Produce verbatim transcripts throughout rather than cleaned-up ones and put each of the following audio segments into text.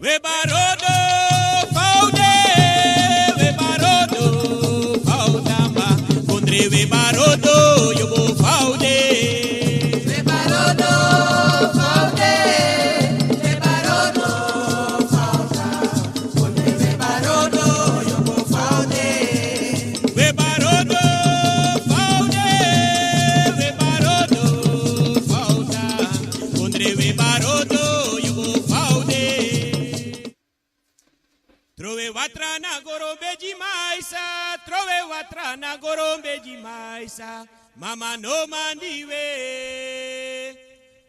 We barodo faude, we barodo faudamba, kondre we barodo yobo faude. We barodo faude, we barodo fauda, kondre we barodo yobo faude. We barodo faude, we barodo fauda, kondre we barodo yobo faude. Trowe watra na goro bedi maisa, trowe watra na goro bedi maisa. Mama no mandi we,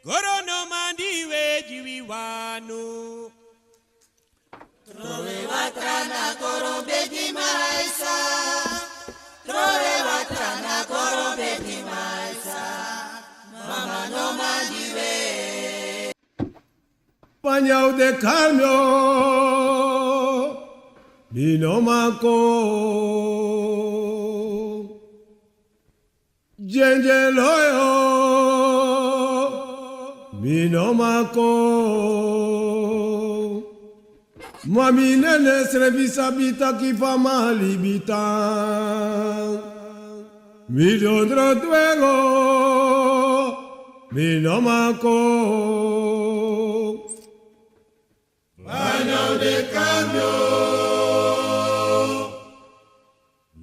goro no mandi we di wi wanu. Trowe watra na goro bedi maisa, trowe watra na goro bedi maisa. Mama no mandi we. Panyau de cambio, mi no manco. Djendje loyo, mi no manco. Mami nene srefi sabi taki famali bita. Mi dondro duengo, mi no manco. Baño de cambio,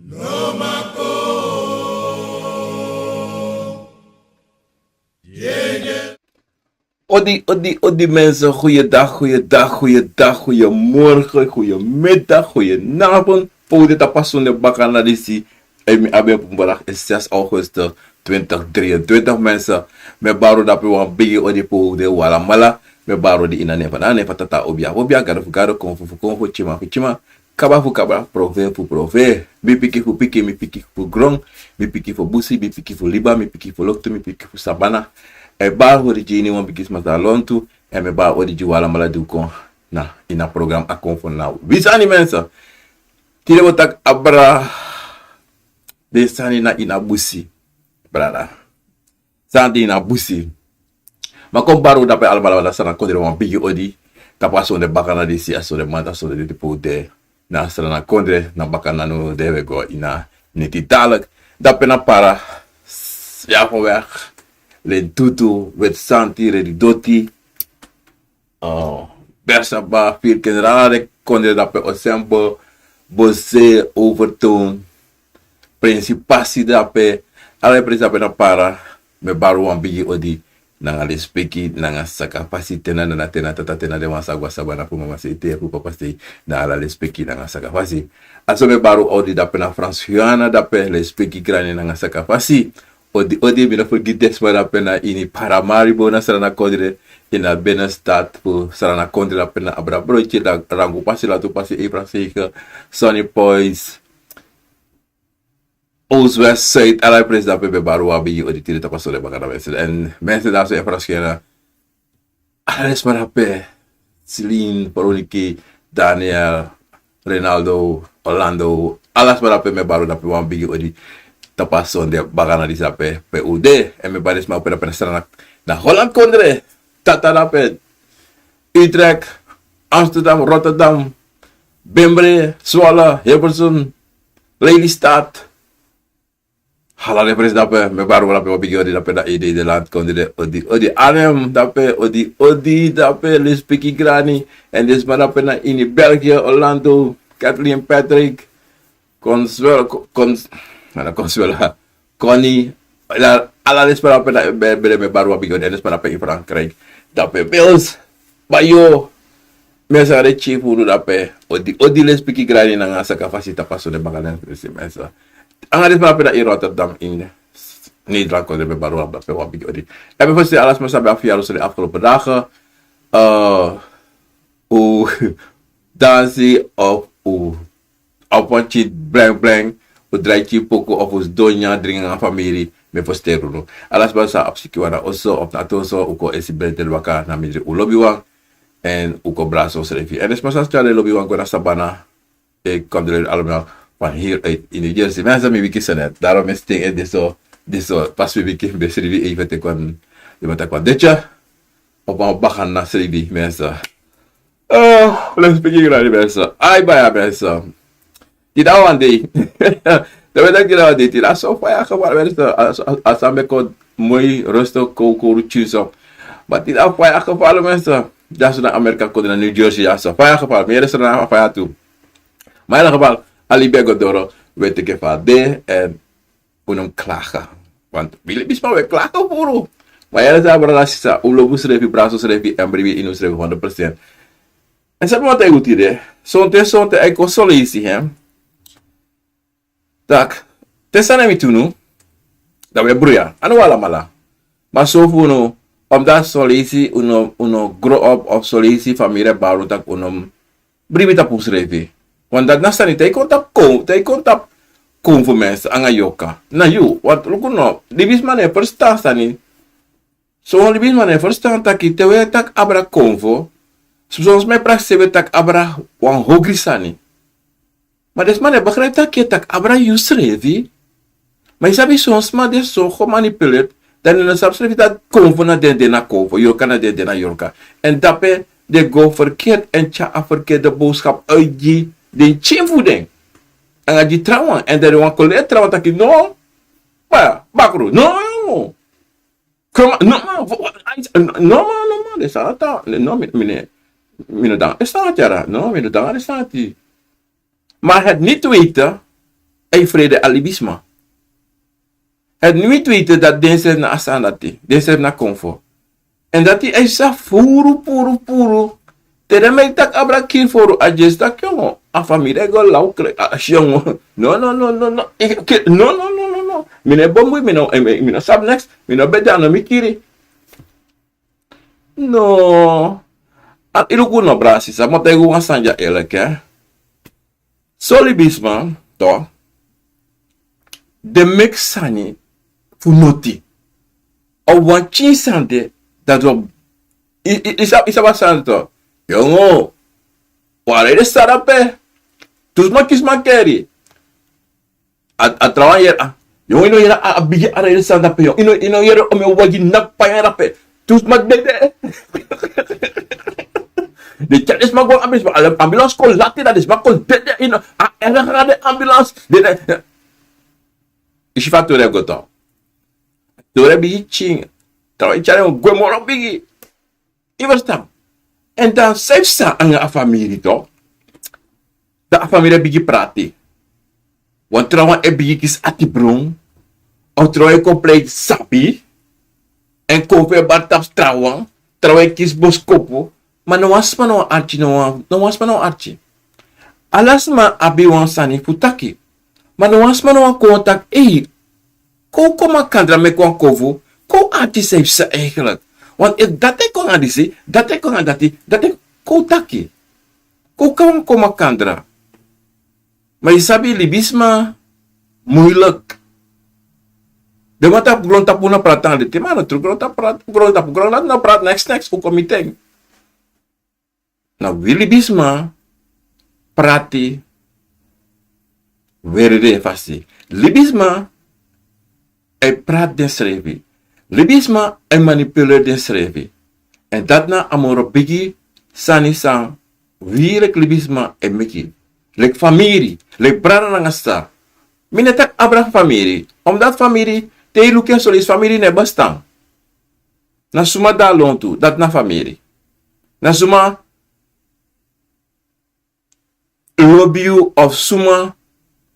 no manco. Odi, odi, odi mensen, goeiedag, goeiedag, goeiedag, goeiemorgen, goeiemiddag, goedenavond. Fowde tapu a sonde bakana disi. En mi abi en pumbarak is zes augustus twintig drieëntwintig mensen. Mi e bari un dape wan bigi odi fowde wi alamala. Mi e bari un odi ini a nen fu, na a nen fu Tata Obia fu Obia, Gado fu Gado, Konfo fu Konfo, Tyima fu Tyima, Kaba fu Kaba, Profe fu Profe. Mi piki fu piki, mi piki fu gron, mi piki fu busi, mi piki fu liba, mi piki fu loktu, mi piki fu sabana. E bari odi gi wan bigi sma san lontu. En mi e bari odi gi wi alamala di un kon na ini a program A Konfo na Wi Sani mensen. Tide wi o taki abra den sani na ini a busi, brada. Sani de ini a busi. Ma kon bari un dape alamala na Sranan Kondre wan bigi odi. Tapu a sonde bakana disi, a sonde mamanten, a sonde diti pe un de na Sranan Kondre, na bakana nownow de wi e go ini a neti dadilik. Dape na Para, Sjavenweg, Lentutu, Weti Santi, Redidoti, Bersaba, Virgin, ala den kondre dape, Osembo, Bose, Overtoom, Prinsipasi dape, ala den prinsi dape na Para. Mi e bari un wan bigi odi nanga lespeki nanga sakafasi, te na nana, te na tata, te na den wan san go a sabana fu mama sei te fu papa sei, na ala lespeki nanga sakafasi. A so mi e bari un odi dape na Frans Guyana dape, lespeki grani nanga sakafasi. Odi, odi, mi no fergiti den sma dape na ini Paramaribo na Sranan Kondre, ini a binnenstad fu Sranan Kondre dape na Abra Broitje, Rangu Pasi, Latu Pasi, Efra Seiker, Sonny Boys, Oost, West, Zuid, ala den presi dape. Mi e bari un wan bigi odi tide tapu a sonde bakana mensen. En mensen daar zo in Frans Guyana. Ala den sma dape, Celine, Veroniki, Daniel, Ronaldo, Orlando, ala sma dape mi e bari un dape wan bigi odi tapu a sonde bakana disi dape pe un de. En mi e bari den sma dape dape na Sranan, na Holland Kondre, Tata dape, Utrecht, Amsterdam, Rotterdam, Bembre, Zwolle, Hilversum, Lelystad. Ala den presi dape mi e bari un dape wan bigi odi dape na Ede, Nederland Kondre, odi, odi Arnhem dape, odi, odi dape, lespeki grani. En den sma dape na ini België, Orlando, Kathleen, Patrick, Consuel, Con-, Cons-, na Consuela, Connie, ala, ala den sma dape na België, mi e bari un bigi odi, en den sma dape in Frankrijk, dape Wales, Bayo, mensen, den tye fu unu dape, odi, odi, lespeki grani nanga sakafasi tapu a sonde bakana disi mensen. Nanga den sma dape na in Rotterdam, in Nederland Kondre, mi e bari un dape wan bigi odi. En mi e feliciteri ala sma san ben abi verjaardag den afgelopen dagen. Eh, un dansi of un, of un tyari bleng bleng, un drai tyari poku of un sidon nyan dringi nanga famiri, mi e feliciteri unu. Ala sma san abi sikiwan na oso of na ati oso, un kon e si benteri waka na mindri un lobiwan. En un kon blasi unsrefi. En den sma san tyari den lobiwan go na sabana, ik condoleer allemaal van hieruit in New Jersey. Mensen, mi wiki so net. Daarom is ting en dit zo, dit zo. Pas mi wiki, mi ben sribi even te kon, di mi taki wan detje. Op wan bakana sribi, mensen. Oh, let's begin, Rani Benson. Ai, baya Benson. Tida wan dei. Dan we taki tida wan dei. Tida so faya geval, Benson. A, a, a san meki moi rustig, kow, kow, tyu so. Ma tida faya geval, Benson. Dyaso na Amerika, kon na New Jersey, dyaso. Faya geval. Mi yere so na faya tu. Ma in elk geval, a libi e go doro, we teki fa a de, èn un no mus klage. Want wi libisma, we klage furu. Ma yere san, brada, sisa, un lobi unsrefi, brada, unsrefi, èn bribi ini unsrefi honderd procent. Èn san mi wani taigi un tide, sonten, sonten, a e kon son leisi, hè. Tak', te sani e miti unu, dan we bruya. A no wan alamala. Ma son fu unu, omdat son leisi un no, un no grow up, of son leisi famiri e bari unu taki un no mus bribi tapu unsrefi. Want dati na sani te i kon tapu kon, te i kon tapu kon fu mensen anga yorka. Na yu, want luku no, libisma no e ferstan sani. Son libisma no e ferstan taki te we taki abra konfo, son sma e prakseri taki abra wan hogri sani. Ma den sma no e begrijp taki yu e taki abra yusrefi. Ma yu sabi son sma de so gemanipuleerd, dan den no sabi srefi taki konfo na den de na konfo, yorka na den de na yorka. Èn dape den go verkeerd èn tyari a verkeerde boodschap uit gi den pikin fu den. Anga gi trawan, èn dan den wani kon leri trawan taki no, ba, bakru, no, no. Koma, no, ma, vo-, vo-, ai, no, no, ma, no, ma, den sani dati, no, mi, mi ne, mi no danga den sani dati, yara, no, mi no danga den sani dati. Maar het niet weten, hij vrede a libisma. Het niet weten dat dinsdag na a sani dati, dinsdag na konfo. En dati hij sa furu, furu, furu. Te den meki taki abra kiri furu, a disi taki yongo, a famiri e go law kre, a, a si yongo. No, no, no, no, no. Eke, no, no, no, no, no. Mi no e bemui, mi no, eh, mi, mi no sabi neks, mi no ben de, a no mi kiri. No. A, i luku no, brada, sisa, mi o taigi wan sani dya eerlijk, hè. Son libisma, toch, den meki sani fu noti. A wan pikin sani de, dati wan, i, i, i sa, i sabi a sani, toch. Yongo, wan rei de sani drape. Tu sma kisi mankeri. A, a trawan yere, a, yongo, i no yere a, a bigi a rei de sani drape, yongo. I no, i no yere omeni wagi naki panya drape. Tu sma dede. Den tyari den sma go ambulance, ambulance kon lati, dan den sma kon dede, i no, a erger den ambulance. Dede. I si fa a tori e go, toch. Tori e bigi pikin. Trawan e tyari en gwe moro bigi. I ferstan? Èn dan san e psa anga a famiri, toch. Dan a famiri e bigi prati. Wan trawan e bigi kisi atibron. Of trawan e kon pleiti sabi. Èn konfo e bari tapu trawan. Trawan e kisi boskopu. Ma no wan sma no wani arki, no wan, no wan sma no wani arki. Ala sma abi wan sani fu taki. Ma no wan sma no wani kon taki, ei, kon kon makandra meki wan konfo, kon arki san e psa eigenlijk. Want efu dati e kon a disi, dati e kon a dati, dati e kon taki. Kon kon makandra. Ma yu sabi libisma, moeilijk. Den man tapu grontapu na prati anga den, te man na tru grontapu prati, grontapu, grontapu na prati, neks, neks, un kon miti en. Na wi libisma prati weri den fasi. Libisma e prati densrefi. Libisma e manipuleri densrefi. Èn dati na a moro bigi sani san wi leki libisma e meki. Leki famiri, leki brada nanga sisa. Mi no e taki abra famiri. Omdat famiri, te yu luku en so leisi famiri no e bestan. Na suma de na lontu, dati na famiri. Na suma lobi yu of suma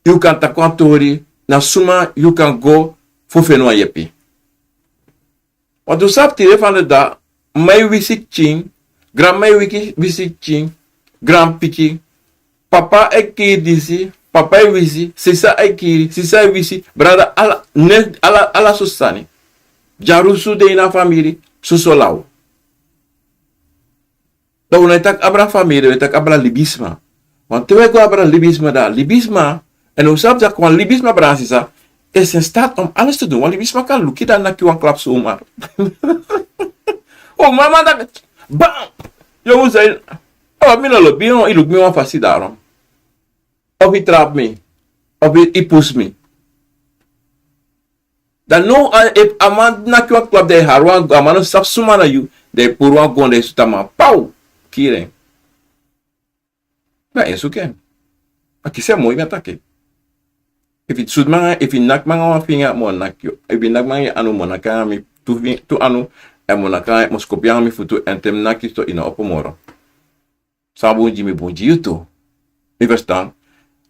yu kan taki wan tori, na suma yu kan go fu feni wan yepi. Want un sabi tide van de dag, mma e wisi pikin, granmma e wiki-, wisi pikin, granpikin, papa e kiri disi, papa e wisi, sisa e kiri, sisa e wisi, brada, ala, ne, ala, ala soso sani. Dyarusu de ini a famiri, soso law. Dan un no e taki abra famiri, un e taki abra libisma. Want te un e go abra libisma, dan libisma, èn un sabi taki wan libisma, brada, sisa, is in staat om alles te doen. Wan libisma kan luku yu dan naki wan klap zomaar. O mama, dan, bam! Yu mus zei, o, mi no lobi yu, yu luku mi wan fasi daarom. Of yu trapu mi, of yu, yu pusu mi. Dan now, a, efu a man naki wan klap, dan yu hari wan, a man no sabi suma na yu, dan yu puru wan gon, dan yu sutu a man, paw, kiri en. Dan en suku en. A kisi en moi, mi e taki. Efu yu sutu mi nanga, efu yu naki mi nanga wan finga, mi o naki yu. Efu yu naki mi nanga yu anu, mi o naki en nanga mi tu fin-, tu anu, èn mi o naki en, mi o skopu yu nanga mi futu, èn te mi naki yu so, yu no opo moro. San bun gi mi, bun gi yu tu. Yu ferstan?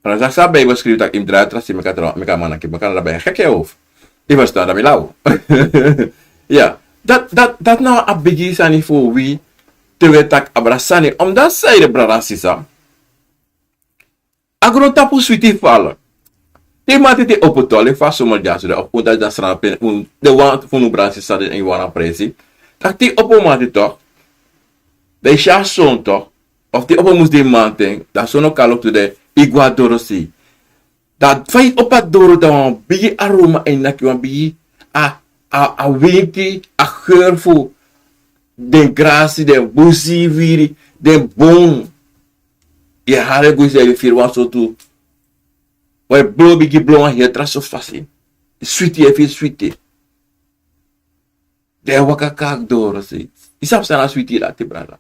Èn a sa, san Bijbel skrifi taki yu mus drai a tra sei meki a tra, meki a man naki, meki a no ben gek en hofu. Yu ferstan, dan mi law. Ya, dati, dati, dati na a bigi sani fu wi, te wi e taki abra sani. Omdat san ede, brada, sisa, a grontapu switi fala. Te yu mati, te yu opo toli, fa somol dyaso de, of un dati, dati sran pen, un, den wan fu unu brada, sisa, den ini wan presi. Taki te yu opo mati tok, dan yu si a son tok, of te yu opo musdei mamanten, dan a son no kari yu tu, dan yu go a dorosei. Dan fa yu opo a doro, dan wan bigi aroma e naki, wan bigi a, a, a winti, a geur fu den grasi, den busi, wiri, den bon. Yu e hari en go, yu e firi wan sortu, wan e blo, bigi blo, wan heri tra sortu fasi. Switi, yu e firi switi. Den e waka kon a dorosei. Yu sabi san na switi dati, brada?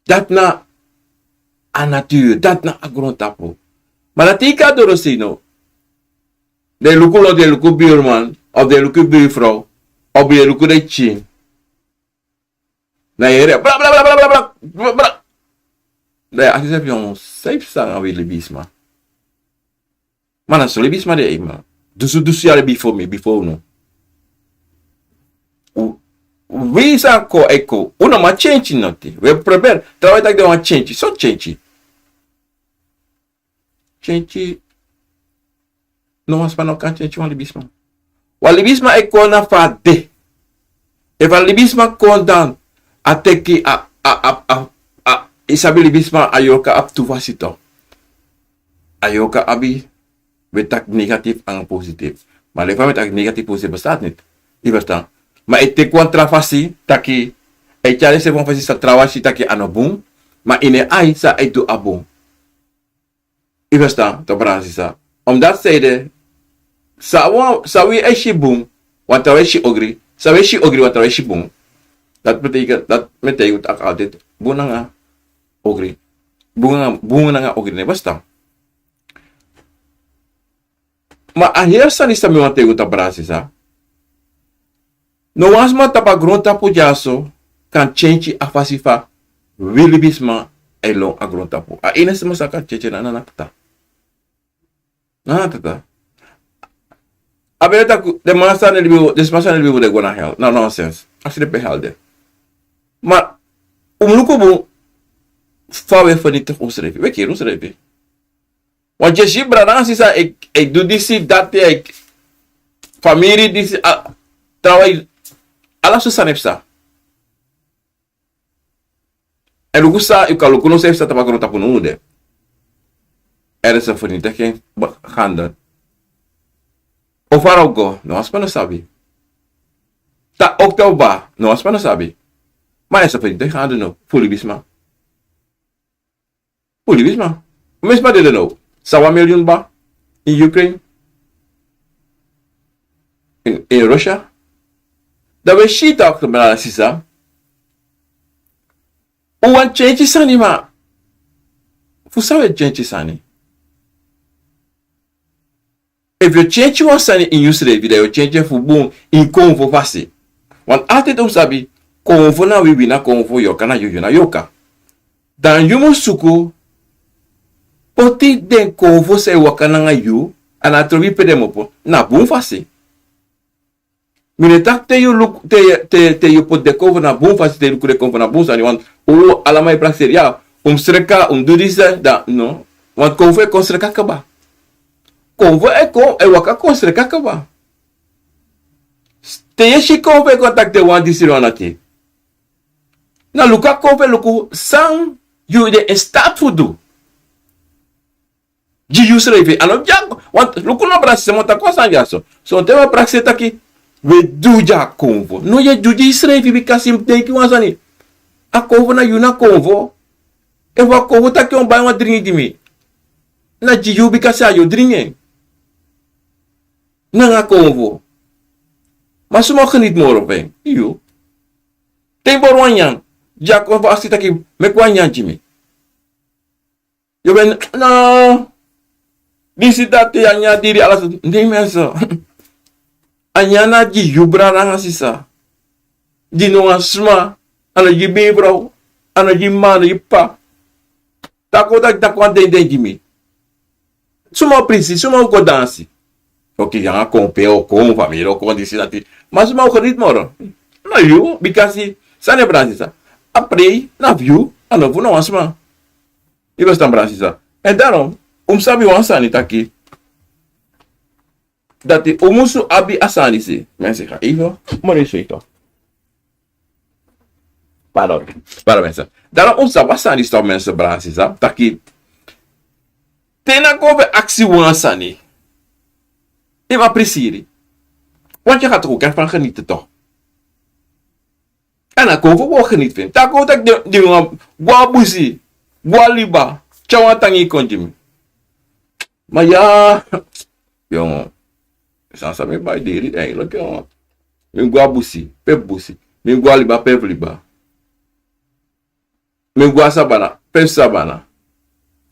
Dati na a natuur, dati na a grontapu. Ma dati yu kon a dorosei no, den e luku lontu, den e luku buurman, of den e luku buurvrouw, of den e luku den pikin. Dan yu e yere bra, bra, bra. Dan yu e aksi yusrefi, san yu psa nanga wi libisma? Ma na so libisma de, ei, ma. Dusu, dusu yari bifo mi, bifo unu. U, wi san kon e kon, un no man change noti. Wi e probeer, trawan e taki den wani change, so change. Change, no wan sma no kan change wan libisma. Wan libisma e kon na fa a de. Efu a libisma kon dan, a teki a, a, a, a, a, yu sabi libisma, a yorka abi tu fasi tu. A yorka abi, wi e taki negatif nanga positif. Ma leki fa wi e taki negatif, positif bestaat niet. Yu ferstan? Ma yu teki wan tra fasi, taki, yu e tyari yusrefi wan fasi san trawan si taki a no bun, ma ini en ai san a e du a bun. Yu ferstan, toch, brada, sisa? Omdat san ede, san wan, san wi e si bun, wan trawan e si ogri, san wi e si ogri, wan trawan e si bun. Dati betekent, dati betekent tak' altijd bun nanga ogri. Bun nanga, bun nanga ogri no e bestaan. Ma a heri sani san mi wani taigi un, toch, brada, sisa. No wan sma tapu a grontapu dyaso kan change a fasi fa wi libisma e lon a grontapu. A enigste sma san kan change na, na, na Tata. Na, na Tata. A ben taki den man san e libi, den sma san e libi fu den go na hel. Na nonsens. Aksi den pe hel de. Ma un mus luku bun fa wi e feni toch unsrefi. Wi e kiri unsrefi. Want yu e si brada nanga sisa e, e du disi, dati, e, famiri disi, a, trawan, ala sortu sani e psa. Èn luku san, yu kan luku no san e psa tapu a grontapu now de. Er is een vernietiging gaande. O fara o go, no wan sma no sabi. San o kba, no wan sma no sabi. Ma er is een vernietiging gaande now, fu libisma. Fu libisma. Fu libisma dede now. San wan milyun kba in Ukraine. In, in Russia. Dan wi e si toch, brada, sisa. Un wani change sani, ma fu san wi e change sani? Efu yu o change wan sani ini yusrefi, dan yu o change en fu bun, ini konfo fasi. Want altijd un mus sabi, konfo na wi, wi na konfo, yorka na yu, yu na yorka. Dan yu mus suku poti den konfo san e waka nanga yu, a no trobi pe den opo, na bun fasi. Mi no e taki te yu luku, te, te, te yu poti den konfo na bun fasi, te yu luku den konfo na bun sani, want un, alaman e prakseri, ya, un mus sreka, un mus du disi, dan, no. Want konfo e kon sreka kaba. Konfo e kon, e waka kon sreka kaba. Te yu e si konfo e kon, taki te wan disi, wan dati. Na luku a konfo, luku san yu de in staat fu du. Gi yusrefi, a no dya, want luku no, brada, sisa, mi o taki wan sani dyaso. Sonten wi e prakseri taki wi e du gi a konfo. No, yu e du gi yusrefi, bikasi mi denki wan sani. A konfo na yu na konfo. Efu a konfo taki un bai wan dringi gi mi, na gi yu, bikasi a yu o dringi en. Nanga konfo. Ma suma o geniet moro fu en? Yu. Te yu bori wan nyan, gi a konfo, aksi taki meki wan nyan gi mi. Yu ben, no. Disi dati, a nyan diri, ala sani. Nei, mensen. A nyan na gi yu brada nanga sisa. Gi no wan sma. A no gi bigi frow. A no gi mma, a no gi p'pa. Taki un taki, taki wan den den gi mi. Suma o prisi, suma o go dansi. Oké, yu nanga kon pe o kon, famiri o kon, disi dati. Ma suma o geniet moro? Na yu, bikasi san den brada sisa. A prei na fu yu, a no fu no wan sma. Yu ben stan, brada sisa. En daarom, un mus sabi wan sani taki, dati un musu abi a sani disi. Mensen, ga even moro sweten. Pardon. Pardon, mensen. Daarom un mus sabi a sani disi toch, mensen, brada sisa. Taki, te na kon fu aksi wan sani, yu mus appreciëri. Want yu gaat toch ook ervan genieten, toch? En dan kon fu bo geniet fu en. Taki un taki den, den wan go a busi, go a liba, tyari wan tangi kon gi mi. Ma ya, yongo. San san mi bai diri, eigenlijk, yongo. Mi go a busi, pe fu busi. Mi go a liba, pe fu liba. Mi go a sabana, pe fu sabana.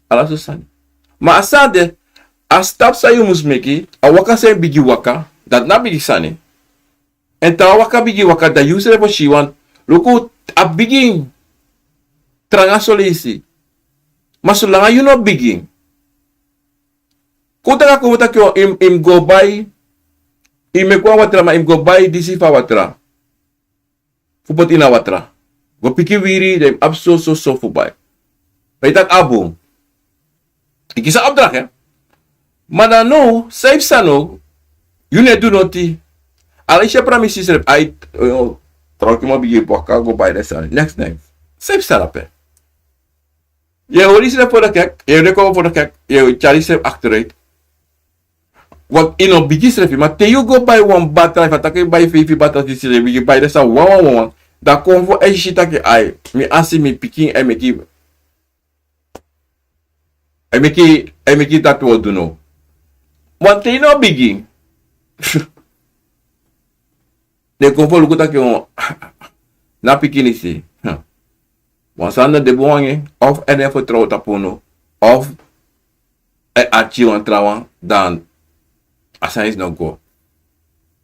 Ala so sani. Ma a sani de, a stap san yu mus meki, a waka san yu bigin waka, dati na bigi sani. En te a waka bigin waka, dan yu srefi o si wan, luku, a bigin tranga son leisi. Ma solanga yu no bigin. Kon taki a kon fu taki, o, yu mus, yu mus go bai, yu meki wan watra, ma yu mus go bai disi fu a watra. Fu poti ini a watra. Go piki wiri, dan yu mus abi so, so, so fu bai. Dan yu taki a bun. Yu kisi a opdracht, hè. Ma dan now, san yu psa now, yu no e du noti. Ala yu si a pramisi srefi, ai, eh, trouwens, yu mus bigin waka go bai den sani. Niks, niks. San yu psa dape? Yu e hori yusrefi voor de gek, yu e reken over voor de gek, yu e tyari yusrefi achteruit. Want yu no bigin srefi, ma te yu go bai wan batra, efu a taki yu bai feifi batra, disi yu bigin bai den sani wan, wan, wan, wan. Dan kon fu e si taki ai, mi asi, mi pikin, e meki, e meki, e meki dati wi o du now. Want te yu no bigin, den kon fu luku taki wan, na pikinisi. Hm. Wan sani no de bun nanga en, of a no e vertrouw tapu unu, of a e arki wan trawan, dan a sani disi no go.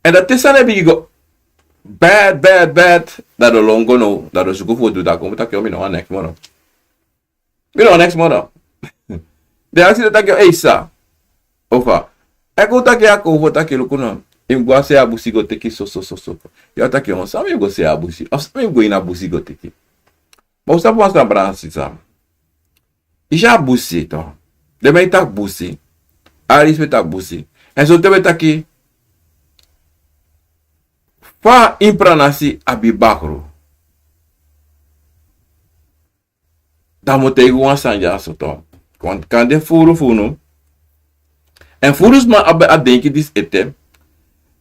En dan te sani e bigin go bad, bad, bad, dan den lon go now, dan den suku fu du, dan kon fu taki, o, mi no wani neks moro. Mi no wani neks moro. Den aksi den taki, ei sa. Ofa. A kon taki, a kon fu taki, luku no. Yu mus go a sei a busi go teki so, so, so, so. Yu o taki, o, san mi mus go sei a busi? Of san mi mus go ini a busi go teki? Ma un sabi wan sani, brada sisa. Yu si a busi, toch. Den man e taki busi. Ala disi e taki busi. En so te wi e taki, fa ini pranasi abi bakru. Dan mi o taigi wan sani dyaso, toch. Want kande furu fu unu. En furu sma abi a denki disi ete.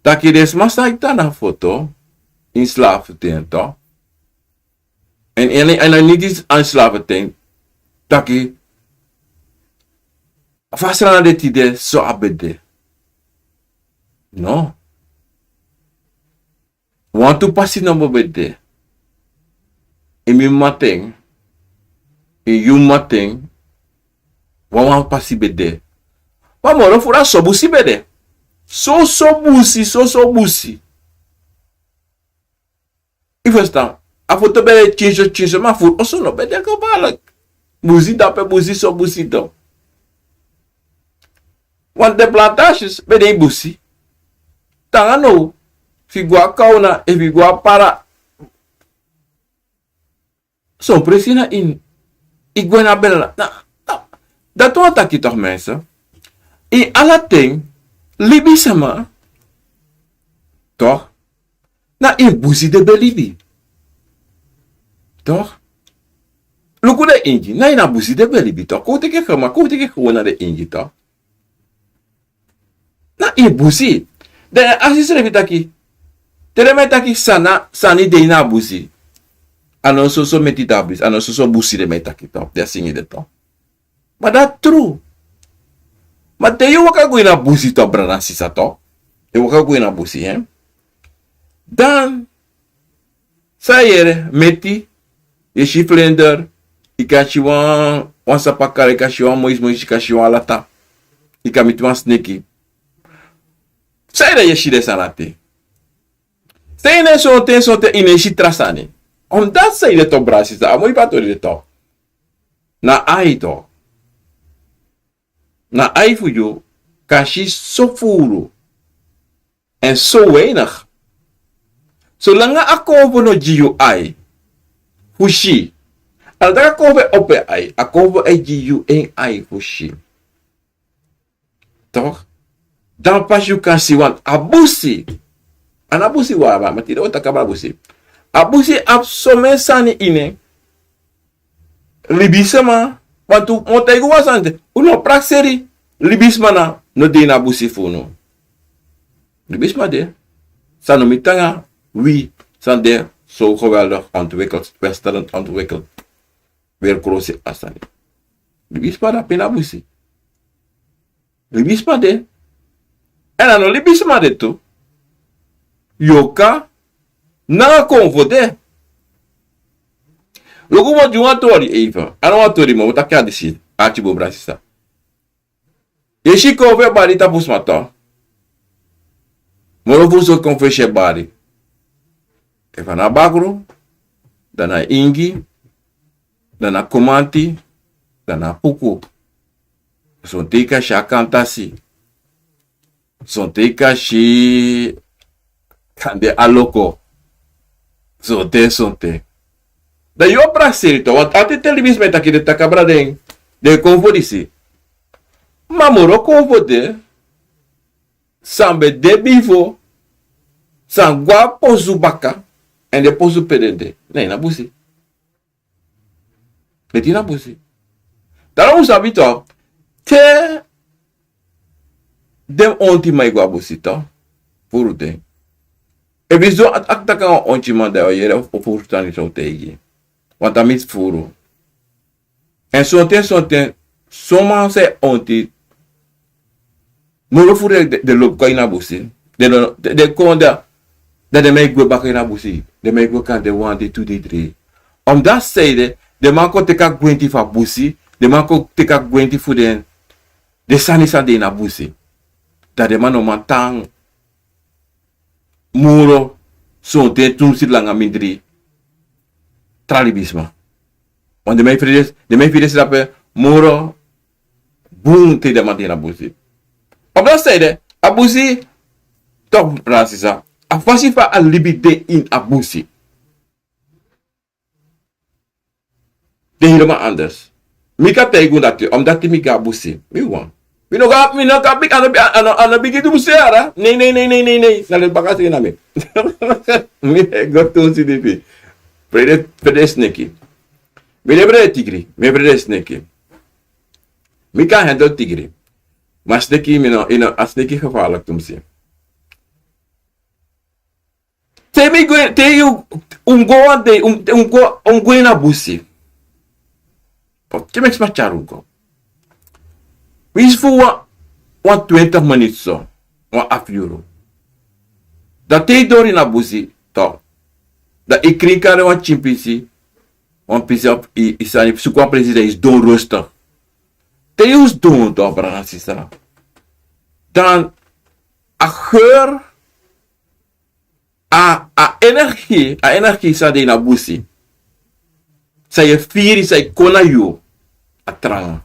Taki den sma san e tan na foto, ini slafu ten, toch. En, en, en a niti a ini slafu ten. Taki, fa Sranan de tide, so a ben de. No. Wantu pasi no ben de. Ini mi mama ten, ini yu mama ten, wan wan pasi ben de. Ma moro furu a so busi ben de. So, so busi, so, so busi. Yu ferstan? A foto ben de tyinso, tyinso, ma furu oso no ben de gevaarlijk. Busi dape, busi so, busi do. Want den plantages ben de ini busi. Te nanga now, efu yu go a Kauna, efu yu go a Para, son presi na ini, yu go ini a Berla. Na, na, dati wani taki, toch, mensen. Ini ala ten, libisma, toch, na ini busi den ben libi. Toch? Luku den Ingi, na ini a busi den ben libi, toch? Kon un teki en, ma kon un teki en gewoon na den Ingi, toch? Na ini busi. Dan yu e aksi yusrefi taki, te den man e taki san na, sani de ini a busi. A no soso meti de a busi, a no soso busi den man e taki, toch, den e singi de, toch. Ma dati tru. Ma te yu waka go ini a busi, toch, brada sisa, toch. Yu waka go ini a busi, hè. Dan san yu e yere? Meti, yu e si vlinder, yu kan si wan wan sapa kari, yu kan si wan moisi moisi, yu kan si wan lata, yu kan miti wan sneki. San yu e si den sani dati? San yu e si sonten sonten, yu no e si tra sani? Omdat san yu de tu, brada sisa, a moi fu a tori de tu. Na ai tu. Na ai fu yu kan si so furu èn so weinig. Solanga a konfo no gi yu ai fu si, a no taki a konfo e opo yu ai, a konfo e gi yu en ai fu si. Toch? Dan pas yu kan si, want a busi, a no busi wawan, ma tide un o taki abra busi. A busi abi somen sani ini en. Libisma, want un mu taigi wan sani te, un no prakseri. Libisma no de ini a busi fu unu. Libisma de, san no miti nanga wi, san de zo geweldig ontwikkeld, western ontwikkeld, weri krosi a sani. Libisma de ape ini a busi. Libisma de. Èn a no libisma de tu. Yorka nanga konfo de. Luku, mi o gi wan tori even. A no wan tori, ma mi o taki a disi. Arki bun, brada sisa. Yu e si konfo e bari tapu sma tu. Moro furu sortu konfo e si e bari. Efu a na bakru, dan na ingi, dan na kumanti, dan na puku. Sonten yu kan si a kantasi. Sonten yu kan si kande a loko. Sonten, sonten. Dan yu o prakseri tu, want a ten libisma e taki, den taki abra den, den konfo disi. Ma moro konfo de, san ben de bifo, san go na posu baka, èn den posu pe den de, na ini a busi. Leti na busi. Daarom un sabi tu, te den ontiman e go na busi tu, furu den. Efu yu sidon a taki nanga wan ontiman, dan yu o yere fu, fu furu sani san un taigi. Want a miti furu. Èn sonten, sonten, son man san e onti, moro furu den, den lobi kon ini a busi. Den, den, den kon dan, dan den man e gwe baka ini a busi. Den man e gwe kande wan dei, tu dei, dri. Omdati san ede, den man kon teki a gwenti fu a busi, den man kon teki a gwenti fu den, den sani san de ini a busi. Dan den man no man tan moro sonten tu musiti langa mindri tra libisma. Want den man e firi den, den man e firi den srefi moro bun te den man de ini a busi. Omdati san ede, a busi, toch, brada sisa, a fasi fa a libi de ini a busi de helemaal anders. Mi kan taigi unu dati, omdati mi go na busi. Mi wan. Mi no go, mi no go bigi, a no, a no, a no bigi tu busi yara. Nei, nei, nei, nei, nei, nei. Na leti baka seni na mi. Mi e go tu un sidipi. Frede, frede sneki. Mi no e frede tigri, mi e frede sneki. Mi kan handle tigri. Ma sneki, mi no, yu no, a sneki gevaarlijk tu mi si. Te mi go, te yu, un go wan dei, un, un go, un go ini a busi. Te meki sma tyari un go. Winsi fu wan, wan twintig minuten so, wan afu yuru. Dan te yu doro ini a busi, toch. Dan yu krin kari wan pikin pisi, wan pisi of yu, yu sani, suku wan presi dan yu sidon rustig. Te yu sidon, toch, brada sisa. Dan a geur, a, a energie, a energie san de ini a busi, san yu e firi, san e kon na yu, a tranga.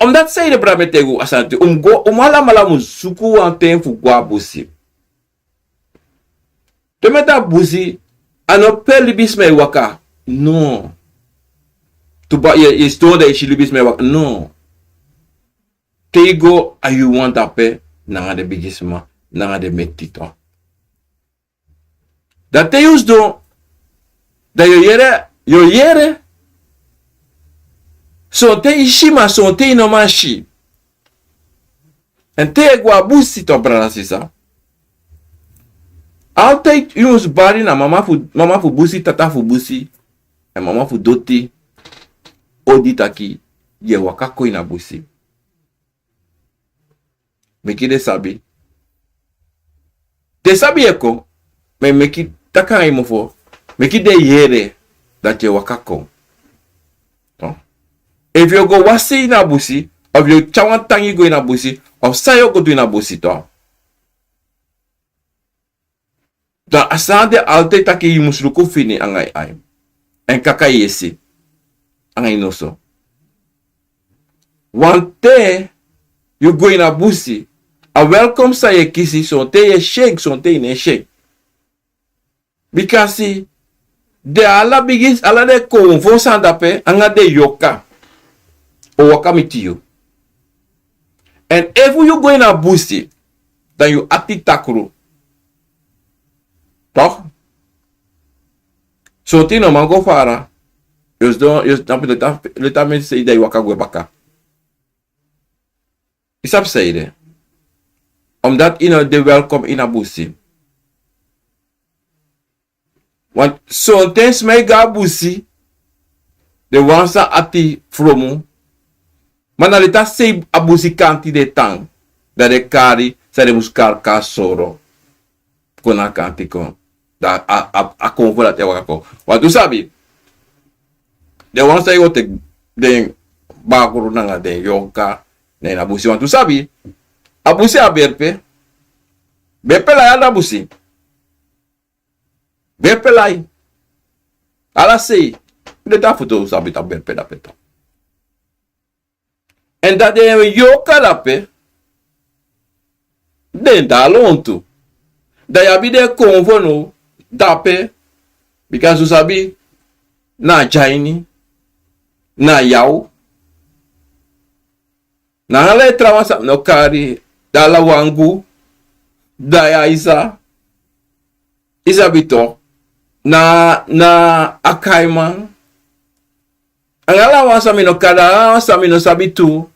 Omdati san ede, brada, mi e taigi unu a sani dati, un mu go, un mu alamala mu suku wan ten fu go na busi. Te mi e taki busi, a no pe libisma e waka. No. Tu ba, yu e, yu e sidon dan yu si libisma e waka. No. Te yu go, a yu wan dape, nanga den bigisma, nanga den meti, toch. Dan te yu sidon, dan yu o yere, yu o yere. Sonten yu si, ma sonten yu no man si. Èn te yu e go na busi, toch, brada sisa. Altijd yu mus bari na mama fu, mama fu busi, tata fu busi, èn mama fu doti, odi taki yu e waka kon ini a busi. Meki den sabi. Den sabi yu e kon, ma meki, taki nanga yu mofo, meki den yere. dati yu e waka kon. Efu yu o go wasi ini a busi, of yu o tyari wan tangi go ini a busi, of san yu o go du ini a busi, to. Dan a sani de altijd taki yu mus luku fini anga yu ai. Èn kaka yu yesi anga yu noso. Wanten yu go ini a busi, a welkom san yu e kisi, sonten yu e shake, sonten yu no e shake. Bikasi den ala bigi, ala den konfo sani dape, anga den yoka o waka miti yu. Èn efu yu go ini a busi, dan yu ati takru. Toch? Sonten yu no man go fara. Yu o sidon, yu o sidon, leti a meti sei, dan yu waka gwe baka. Yu sabi san ede? Omdat yu no de welkom ini a busi. Want sonten sma e go a busi, den wani san ati fromu. Ma na leti a sei a busi kanti den tan, dan den kari san den mus kari kon soro kon na a kanti kon. Dan a, a, a konfo dati e waka kon. Want un sabi, den wani san e go teki den bakru nanga den yoka na ini a busi. Want un sabi, a busi a berpe. Berpe lai a busi. Berpe lai. Ala sei. Leti a foto un sabi taki berpe dape, to. Èn dan den yoka dape, den de a lontu. Dan yu abi den konfo now dape, bikasi un sabi, na a dyaini, na a yaw. Na ala den trawan san mi no kari, dan a lawangu, dan a isa, yu sabi, to, na, na a kaiman. Anga ala wan san mi no kari, ala wan san mi no sabi tu,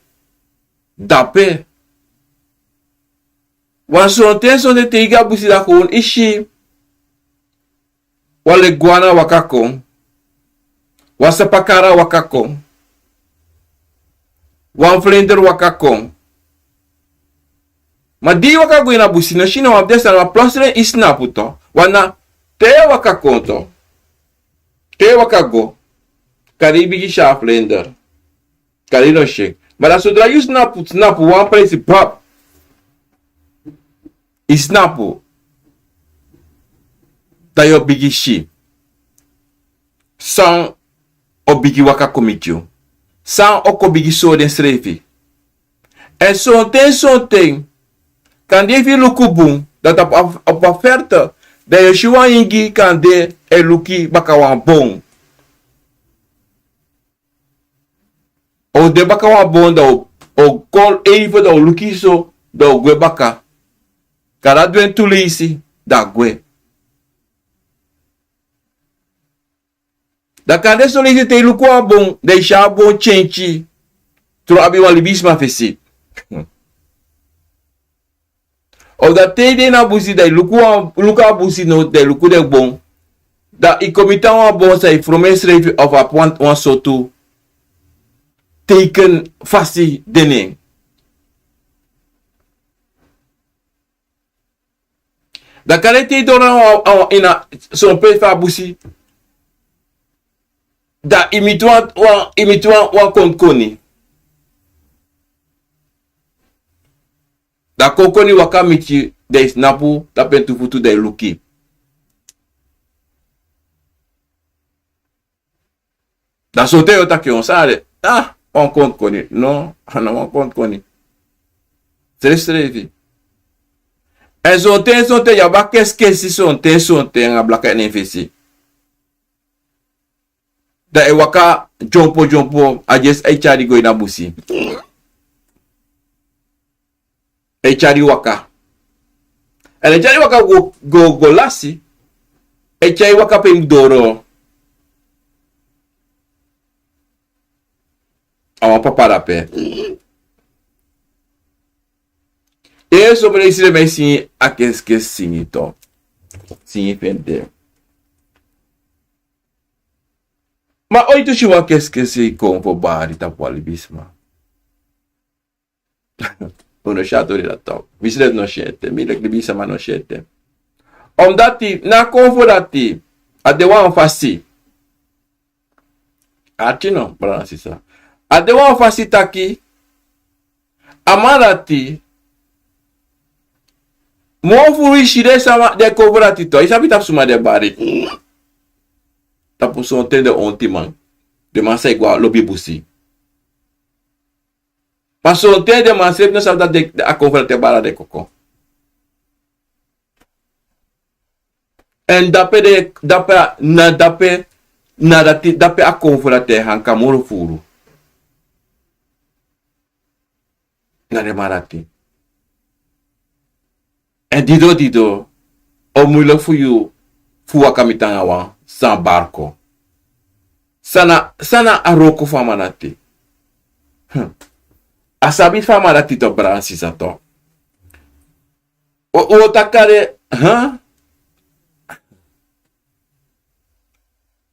dape. Want sonten, sonten te yu go a busi, dan kon yu si wan leguana waka kon, wan sapakara waka kon, wan vlinder waka kon. Ma di yu waka go ini a busi, no si no wan fu den sani, ma plotseling yu snapu, to. Want na te yu waka kon, to, te yu waka go, kande yu bigin si a vlinder. Kande yu no si en. Ma dan sodra yu snapu, snapu wan presi, bab, yu snapu, dan yu o bigin si san o bigin waka kon miti yu. San o kon bigin sori densrefi. Èn sonten, sonten, kande efu yu luku bun, dan tapu a, a, a verte, dan yu o si wan ingi kande e luku baka wan bon. O de baka wan bon, dan o, o kol even, dan o luku so, dan o gwe baka. Kande a du en tu leisi, dan a gwe. Dan kande son leisi te yu luku wan bon, dan yu si a bon tyentyi. Tron abi wan libisma fesi. Of dan te yu de na busi, dan yu luku wan, luku a busi now, dan yu luku den bon. Dan yu kon miti a wan bon san yu fromu ensrefi of abi wan, wan sortu teken fasi de na en. Dan kande te yu doro na wan, wan, ini a son pe fu a busi, dan yu miti wan, wan, yu miti wan, wan konkoni. Dan konkoni waka miti yu, dan yu snapu, tapu en tu futu, dan yu luku. Dan sonten yu o taki, on sari, ah, wan konkoni. No, a no wan konkoni. Srefsrefi. Èn sonten, sonten yu abi a keskesi, sonten, sonten anga blaka ini en fesi. Dan e waka dyompo dyompo, a dyesi e tyari go ini a busi. E tyari waka. Èn e tyari waka go, go, go lasi. E tyari waka pe yu mus doro. A wan papa dape. E, son leisi den man e singi a keskesi singi tu. Singi fu en de. Ma oiti un si wan keskesi kon fu bari tapu wan libisma? Un no si a tori dati. Mi srefi no si en ete. Mi leki libisma no si en ete. Omdati na a konfo dati a de wan fasi. Arki no, brada nanga sisa. A de wan fasi taki, a man dati, moro furu yu si den sama, den konfo dati tu, yu sabi tapu suma den bari. Tapu sonten den ontiman, den man sa e go a lobi busi. Ma sonten den man srefi no sabi dati den, a konfo dati e bari den koko. Èn dape den, dape a, na dape, na dati, dape a konfo dati e hanka moro furu. Na den man dati. Èn dido dido, o muiliki fu yu fu waka miti nanga wan san barko. San na, san na a wroko fu a man dati. Hmm. A sabi fu a man dati tu, brada nanga sisa tu. O, o taki a de, huh?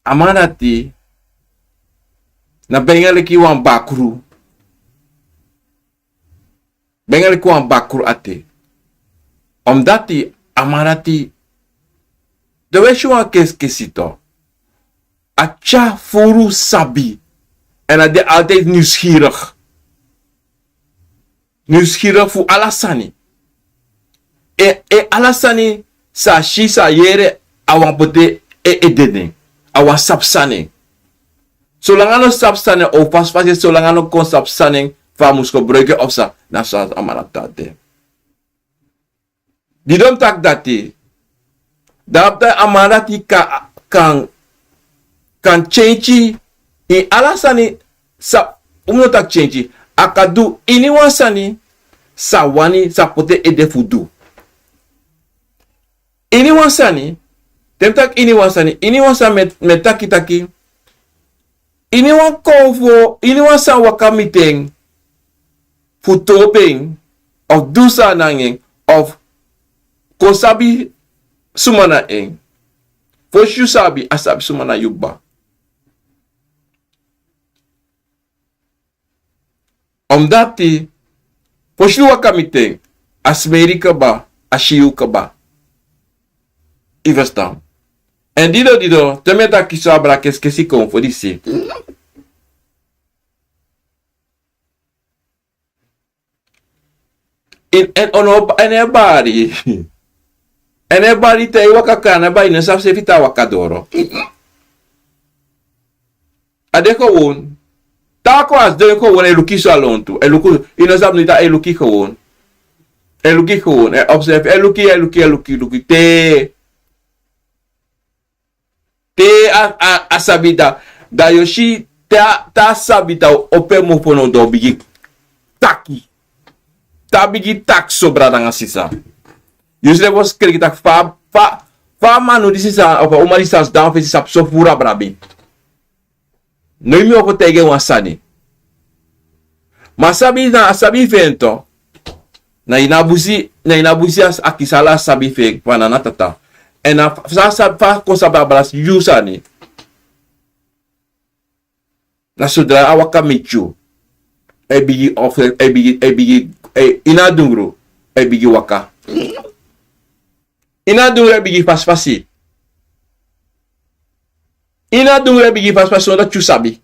A man dati, na ben yu leki wan bakru. Ben yu leki wan bakru ati. Omdati a man dati, den e si wan keskesi tu. A tyari furu sabi. Èn a de altijd nieuwsgierig. Nieuwsgierig fu ala sani. E, e ala sani san a si, san a yere, a wani poti en ede nen. A wani sabi sani. Solanga a no sabi sani, o fasi fasi, solanga a no kon sabi sani fa a mus gebruik en of san, na so a man dati de. Di den taki dati, dan a man dati kan, kan, kan change ini ala sani, san, un no taki change. A kan du iniwan sani san a wani, san a poti en ede fu du. Iniwan sani, te mi taki iniwan sani, iniwan sani mi e, mi e taki taki, iniwan konfo, iniwan san waka miti en, fu topi en, of du san nanga en, of kon sabi suma na en. Fosi yu sabi, a sabi suma na yu kba. Omdati, fosi yu waka miti en, a smeri kba, a si yu kba. Yu ferstan. Èn dido dido, te mi e taki so, a brada keskesi kon fu disi. Èn, èn a no, èn a e bari. Èn a e bari te yu waka kon, a no e bari, yu no sabi seefi te a waka doro. A de gewoon. Te a kon a sidon gewoon, e luku yu so a lontu. E luku, yu no sabi no, a e luku yu gewoon. E luku yu gewoon, e observe, e luku yu, e luku yu, e luku yu, luku yu. Te, te a, a, a sabi dati, dan yu o si, te a, te a sabi dati, opo en mofo now, dan a o bigin taki. Te a bigin taki so, brada nanga sisa. Yu srefi o skriki taki fa, fa, fa a man disi san, of a uma disi san sidon a fesi, sabi so furu abra ben. No, yu mu opo taigi en wan sani. Ma a sabi na, a sabi fu en tu. Na ini a busi, na ini a busi a kisi ala a sabi fu en, fa na a tata. Èn na fa a sa, fa a kon sabi abra yu sani. Na sodra a waka miti yu, a e bigin, of a e bigin, a e bigin, a e, ini a dungru, a e bigin waka. Ini a dungru a e bigin fasi fasi. Ini a dungru a e bigin fasi fasi, sondro yu sabi.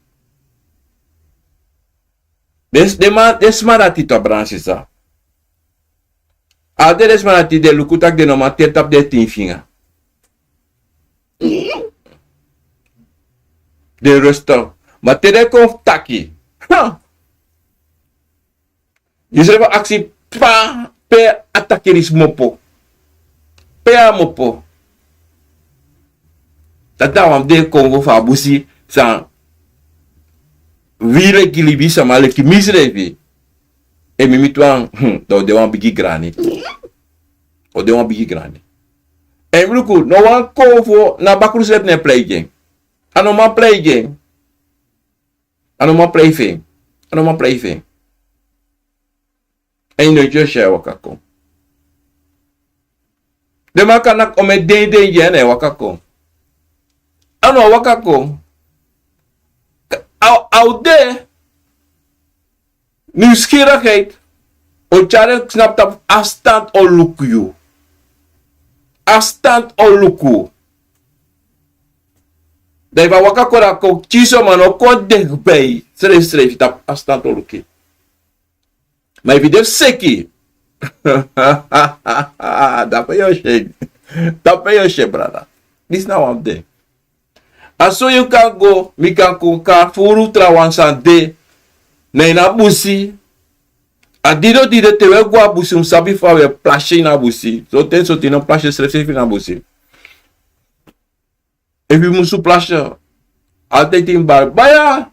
Den, den man, den sma dati tu, brada nanga sisa. Ala den sma dati, den luku taki den no man teri tapu den tin finga. Den rustig. Ma te den kon fu taki, ha! Yu srefi o aksi, pe, pe a takiri kmopo? Pe a kmopo? Dati na wan fu den konfo fu a busi san wi leki libisma, leki misrefi. Efu mi miti wan, hmm, dan a o de wan bigi grani. A o de wan bigi grani. Èn yu luku, no wan konfo, na bakru srefi no e prei gi en. A no man prei gi en. A no man prei fu en. A no man prei fu en. Èn yu no e si a e waka kon. Den man kan naki omeni den, den, den, a no e waka kon. A no e waka kon. A, a o de. Nieuwsgierigheid o tyari en knapu tapu, afstand o luku yu. Afstand o luku. Dan efu a waka kon, dan a kon kisi, ma no kon dichtbij. Srefsrefi tapu afstand luku. Ma efu yu de seki, dan pe yu o si en. Dan pe yu o si en, brada. Disi na wan fu den. A so yu kan go, mi kan kon, kan furu trawan san de na ini a busi. A didon di de, te wi e go a busi, un sabi fa wi e plasi ini a busi. Sonten, sonten yu no plasi srefsrefi ini a busi. Efu yu musu plasi, altijd yu mus bari: Baya,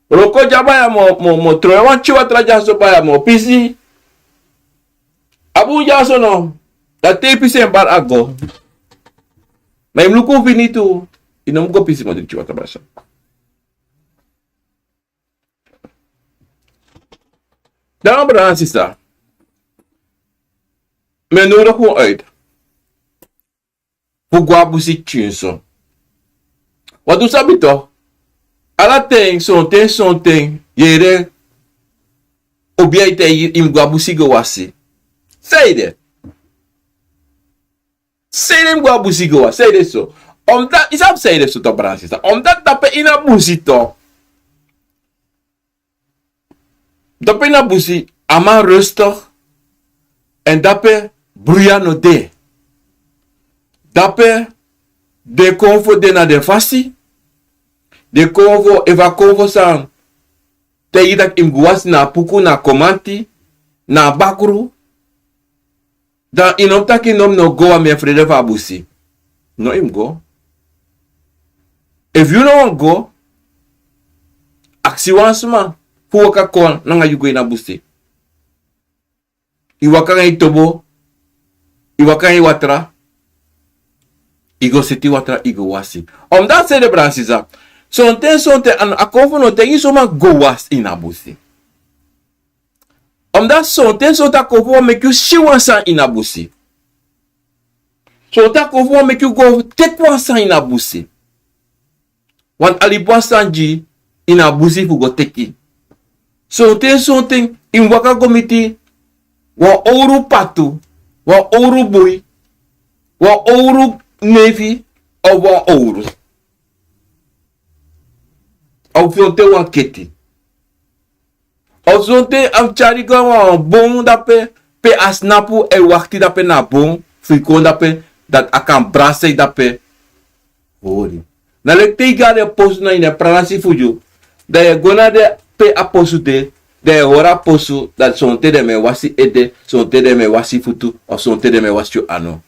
wroko dya, baya, mi o, mi o, mi o trowe wan pikin watra dyaso, baya, mi o pisi. A bun dyaso no. Dan te yu pisi, en bari a go. Ma yu mus luku fu fini tu. Yu no mus go pisi, mi o dringi watra, baya. Dan, brada nanga sisa, mi e nodig un uit fu go a busi pikinso. Want un sabi toch, ala ten, sonten, sonten, yere, obiya e taigi yu, yu mus go a busi go wasi. Sanede? Sanede yu mus go a busi go wasi? Sanede so? Omdat, yu sabi sanede so toch, brada nanga sisa? Omdat dape ini a busi toch, dape ini a busi, a man rustig. En dape bruya no de. Dape den konfo de na den fasi. Den konfo, efu a konfo san taigi yu taki yu mus go wasi na a puku, na a komanti, na a bakru, dan yu no mus taki: No, mi no go, want mi e frede fu a busi. No, yu mus go. Efu yu no wani go, aksi wan sma fu waka kon nanga yu go ini a busi. Yu waka nanga yu tobo, yu waka nanga yu watra, yu go seti watra, yu go wasi. Omdat sanede, brada nanga sisa, sonten, sonten a, a konfo no taigi yu so, man, go wasi ini a busi. Omdat sonten, sonten a konfo wani meki yu si wan sani ini a busi. Sonten a konfo wani meki yu go teki wan sani ini a busi. Want a libi wan sani gi yu ini a busi fu go teki. Sonten, sonten yu mus waka go miti wan owru patu, wan owru boi, wan owru nefi, of wan owru, of sonten wan keti. Of sonten a mus tyari go na wan bon dape, pe a snapu e wakti dape na bon fu yu kon dape, dati a kan brasei dape. Hori. Na leki te yu go na den posu na ini a pranasi fu yu, dan yu e go na den pe a posu de, dan yu e hori a posu dati sonten den mu e wasi ede, sonten den mu e wasi futu, of sonten den mu e wasi yu anu.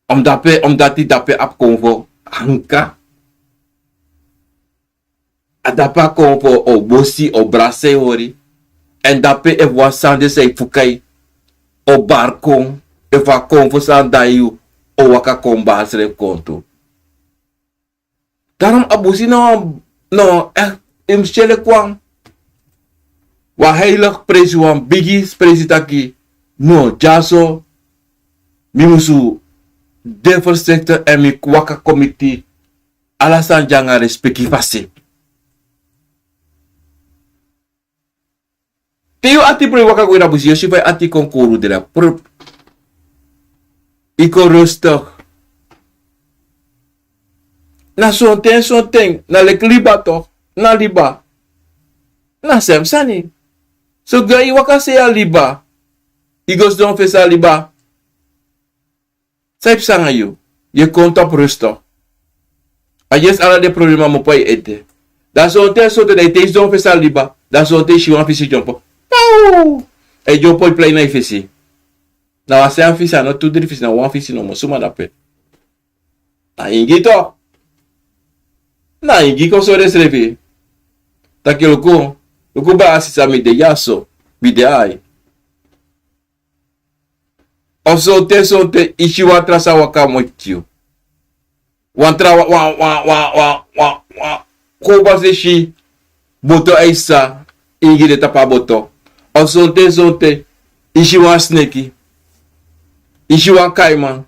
Omdati dape, omdati dape abi konfo anka. A dape a konfo o bosi, o brasei hori. Èn dape efu wan sani de san e fuka yu, o bari kon. Efu a konfo sani de na yu, o waka kon bari srefi kon tu. Daarom a busi no, no, echt, yu mus tyari leki wan, wan heilig presi, wan bigi presi taki: no, dyaso mi musu de voorzichtig èn mi waka kon miti ala sani nanga respeki fasi. Te yu ati bron e waka go ini a busi, yu o si fa yu ati kon kowru dra. Prup. Yu kon rustig. Na sonten, sonten, na leki liba toch. Na liba. Na sem sani. So go yu waka sei a liba. Yu go sidon fesi a liba. San e psa nanga yu? Yu e kon tapu rustig. A yesi ala den problema mu poi ete. Dan sonten, sonten dan yu te yu sidon fesi a liba, dan sonten yu si wan fisi dyompo. Paw! E dyompo e plei na yu fesi. Na wan sani fisi, a no tu dri fisi, na wan fisi nomo, suma dape? Na ingi toch. Na ingi kon sori ensrefi. Taki luku, luku baya, sisa, mi de dyaso, mi de ai. Of sonten, sonten yu si wan tra sani waka miti yu. Wan tra wan, wan, wan, wan, wan, wan, wan. Kon basi si boto e psa, ingi de tapu a boto. Of sonten, sonten yu si wan sneki. Yu si wan kaiman.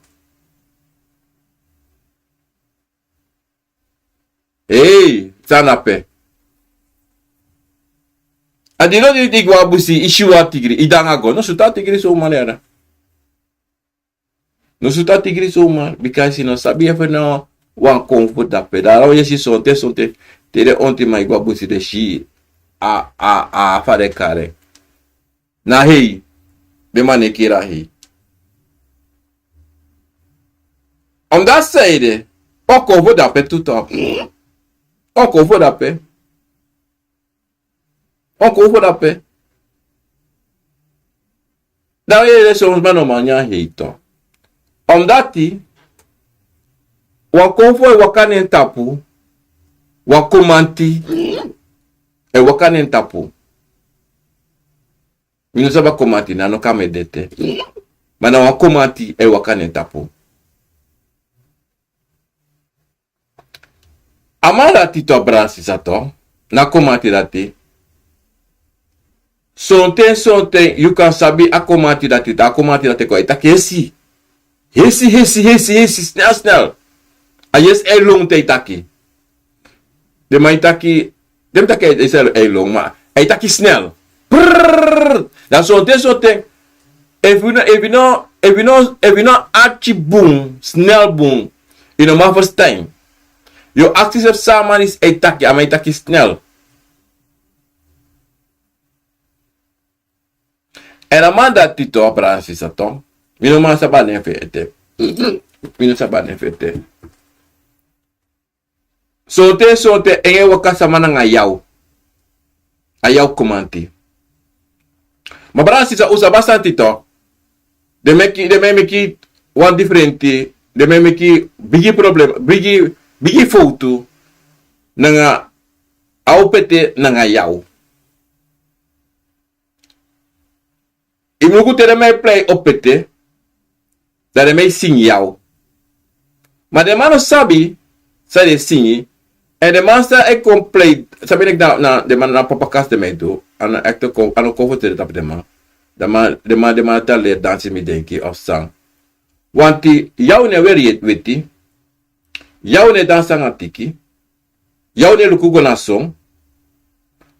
Hei, san na pe? A didon di yu go a busi, yu si wan tigri, yu de nanga go. No sutu a tigri somar, yara. No sutu a tigri somar, bika yu no sabi efu no wan kon fu dape. Daro yesi sonte sonte te den ontiman e go a busi den si a, a, a fa den kari en. Na hei, den man e kiri a hei. Omdati seide, o kon fu dape tu tok. O kon fu dape. O kon fu dape. Dan wi yere son sma no man nyan hei tok. Omdati, wan kon fu e waka na en tapu, wan komanti e waka na en tapu. Mi no sabi a komanti, na no kan mi e de ete. Ma na wan komanti e waka na en tapu. A man dati tok, brada sisa tok, na komanti dati. Sonten, sonten, yu kan sabi a komanti dati, te a komanti dati kon, a e taki hesi. Hesi, hesi, hesi, hesi, snel, snel. A yesi e lon te a e taki. Den man e taki, den taki a e, a e lon, ma a e taki snel. Prrrr. Dan sonten, sonten, efu yu no, efu yu no, efu yu no, efu yu no arki bun, snel bun, yu no man ferstan. Yu o aksi srefi san a man disi e taki, a man e taki snel. Èn a man dati tok, brada sisa tok, mi no man sabi a nen fu en ete. Mi no sabi a nen fu en ete. Sonten, sonten, en e waka sama nanga yaw. A yaw komanti. Ma brada sisa, un sabi a sani tok. Den meki, den man e meki wan difrenti, den man e meki bigi problem, bigi, bigi fowtu nanga a opete nanga yaw. Yu mus luku te den man e prei opete, dan den man e singi yaw. Ma den man no sabi san den e singi. Èn den man san e kon prei, sabi neki na, na den man na papakasi den man e du. A no ekte kon, a no kon fu tede tapu den man. Den man, den man, den man tan leri dansi mi denki of san. Wanti yaw no e weri weti. Yaw no e dansi nanga tiki. Yaw no e luku go na son.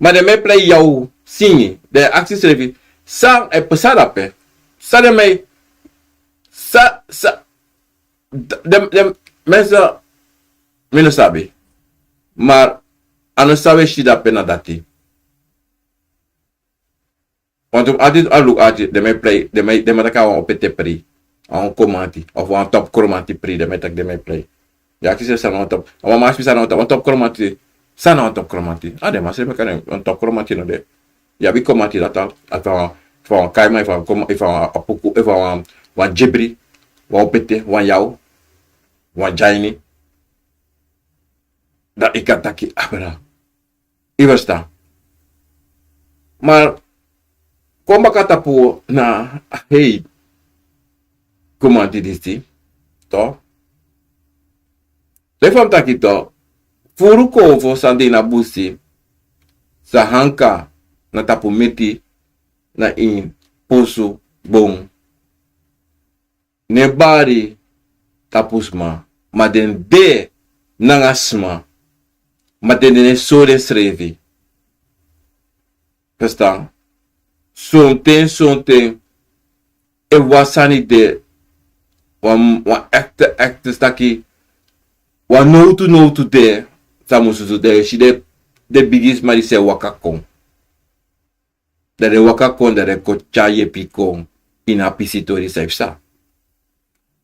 Ma den man e prei yaw singi. Den e aksi srefi san e pasa dape. San den man e, san, san, den, den, den man e sa, mi no sabi. Ma a no san we si dape na dati. Want un ati, a luku ati, den man e prei, den man e, den man e taki a wan opete pri, a wan komanti, of wan topu komanti pri, den man e taki den man e prei. Yu aksi san na wan topu, a wan man aksi san na wan topu, wan topu komanti, san na wan topu komanti. A den man srefi kan, wan topu komanti no de. Yu abi komanti dati, efu a wan, efu a wan kaiman, efu a wan koma, efu a wan apuku, efu a wan, wan dibri, wan opete, wan yaw, wan dyaini. Dan yu kan taki abra. Yu ferstan. Ma kon baka tapu na a hei komanti disi tok. Leki fa mi taki tok, furu konfo san de ini a busi, san anka na tapu miti, na ini posu bon. No e bari tapu sma, ma den de nanga sma, ma den no e sori densrefi. Ferstan? Sonten, sonten, efu wan sani de, wan, wan ekte, ekte taki, wan nowtu, nowtu de, san musu du, dan yu si den, den bigi sma disi e waka kon. Dan den waka kon, dan den kon tyari yepi kon ini a pisitori san yu psa.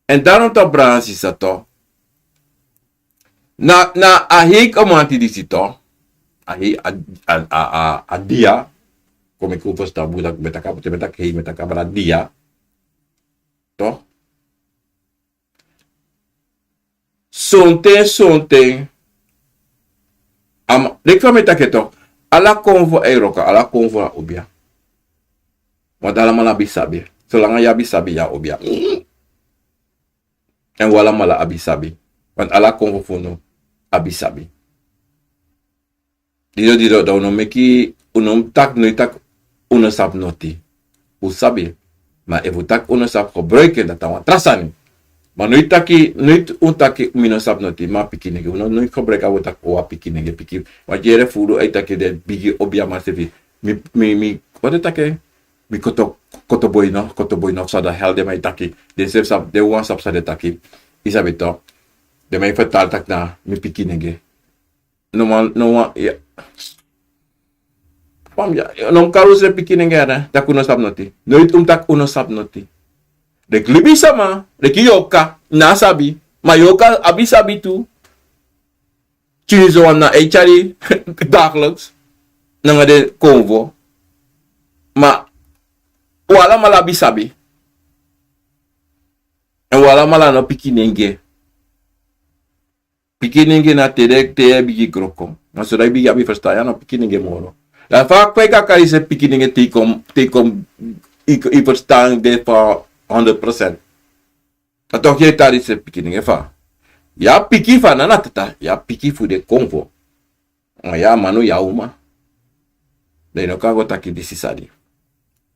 Èn dan no tok, brada sisa tok. Na, na a hei komanti disi tok. A hei a, a, a, a, a dia. Kon meki un ferstan bun, dan mi e taki, mi e taki hei, mi e taki abra dia. Tok. Sonten, sonten. Ama, leki fa mi e taki en tok. Ala konfo e wroko, ala konfo na obia. Want alamala abi sabi. Solanga yu abi sabi, yu abi obia. Èn un alamala abi sabi. Want ala konfo fu unu abi sabi. Dido, dido, dan un no meki, un no taki, no e taki un no sabi noti. Un sabi. Ma efu un taki un no sabi, gebruik en, dati na wan tra sani. Ma no e taki, no e taki un taki mi no sabi noti, ma pikin nenge. Un no, no e gebruik a word taki un a pikin nenge, pikin. Want yu yere furu a e taki den bigi obiaman srefi. Mi, mi, mi, wat e taki? Mi koto, koto boi no, koto boi no, san den hel den man e taki. Den srefi sabi, den wan sabi san den e taki. Yu sabi tok. Den man e fertal taki na mi pikinenge. No man, no wan, ya. Fam ya, no mus kari unsrefi pikinenge ya, taki un no sabi noti. Noiti un mus taki un no sabi noti. Leki libisama, leki yorka, na sabi. Ma yorka abi sabi tu. Tini so wan na e tyari dagelijks nanga den konfo. Ma un alamala abi sabi. Èn un alamala no pikinenge. Pikinenge na te den, te yu e bigin gro kon. Ma so dan yu bigin abi ferstan, yu a no pikinenge moro. Dan fa kon yu kan kari yu srefi pikinenge te yu kon, te yu kon, yu, yu ferstan de fa honderd procent. A tok yu e kari yu srefi pikinenge fa. Yu a piki fa na na tata, yu a piki fu den konfo. Ma yu a manu, yu a uma. Dan yu no kan go taki disi sani.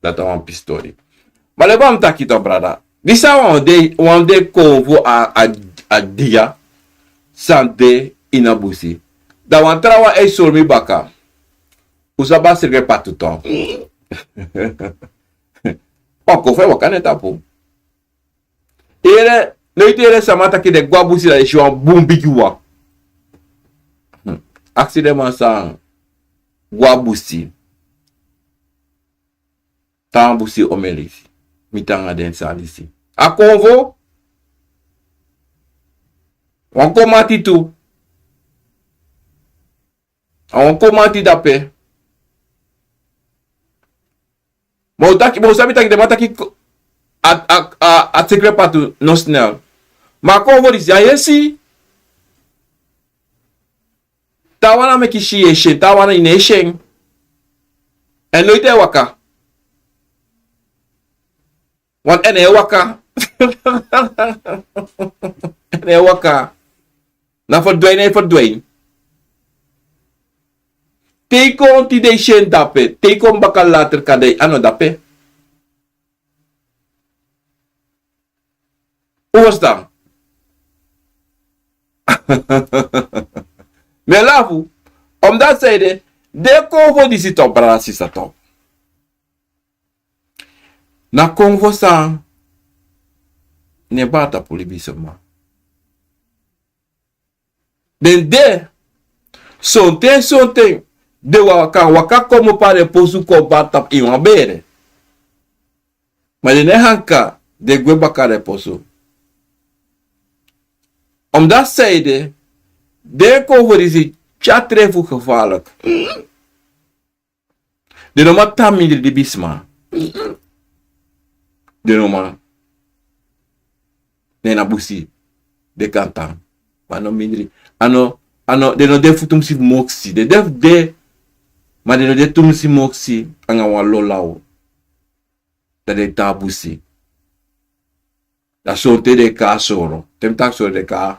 Dati a wan pisi tori. Ma leki fa mi taki tu, brada. Disi a wan dei, wan dei konfo a, a, a dia san de ini a busi. Dan wan trawan e sori mi baka. Un sabi a srikri patu tu. Wan konfo e waka na en tapu. Ere, noiti ere sama taki den gwe a busi dan den si wan bun bigi wan. Hmm. Aksi den man san gwe a busi. Tan busi omelisi. Mi tan a den san disi. A konfo. Wan komati tu. A wan komati dape. Ma un taki, ma un sabi taki den man taki ko-, a, a, a, a srikri patu no snel. Ma a konfo disi a yesi. Taawan na meki si yu e si en, taawan na yu no e si en. Èn noiti e waka. Want èn e waka. Èn e waka. Na ferdwin, na ferdwin. Te yu kon tide yu si en dape, te yu kon baka later kan de a no dape. Un ferstan? Mi e lafu, omdat san ede, den konfo disi tu, brada, sisa, tu. Na konfo san no e bari tapu libisma. Den de, sonten, sonten, den waka, waka komopo a den posu kon bari tapu ini wan bere. Ma den no e hanka, den gwe baka a den posu. Omdat san ede, den konfo disi tyari trefu gevaarlijk. Den no man tan mindri libisma. Den no man. Na ini a busi den kan tan. Ma no mindri. A no, a no, den no de fu tumsi moksi. Den de fu de. Ma den no de tumsi moksi anga wan lo law. Dan den tan a busi. Dan sonten den e kon a soro. Te mi taki soro, den e kon,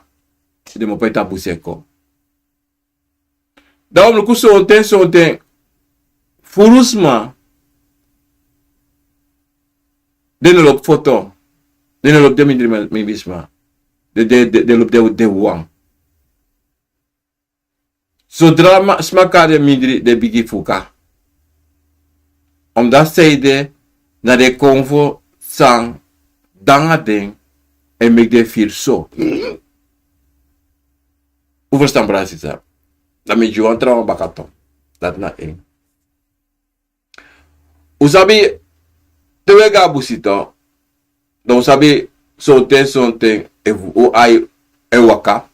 den mu opo ete a busi e kon. Dan un mus luku sonten, sonten furu sma, den no lobi foto. Den no lobi de mindri mi, mindri sma. Den, den, den, den lobi de, de wan. Zodra ma-, sma kari den mindri, den bigin fuka. Omdat san ede, na den konfo san de nanga den e meki den firi so. Un ferstan, brada, sisa? Dan mi e gi wan trawan baka tu. Dati na en. Un sabi, te un e go a busi tu, dan un sabi sonten, sonten, efu un ai e waka,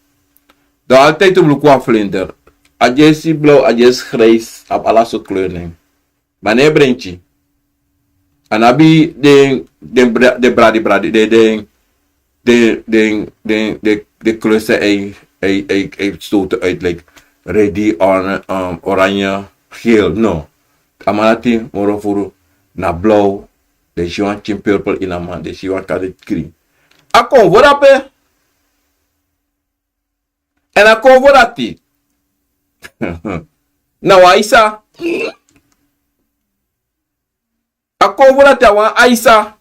dan altijd un mus luku wan vlinder. A dyesi blaw, a dyesi grijs, a abi ala sortu kleur na en. Ma a no e brenki. A no abi den, den bra-, den bradi bradi, den, den, den, den, den, den, den kleur san e, e, e, e stoten uit, like, redi, or-, um, oranje, geel, no. A man dati moro furu na blaw, den si wan pikin purple ini a man, den si wan kade krin. A konfo dape. Èn a konfo dati na wan Aisa. A konfo dati a wan Aisa.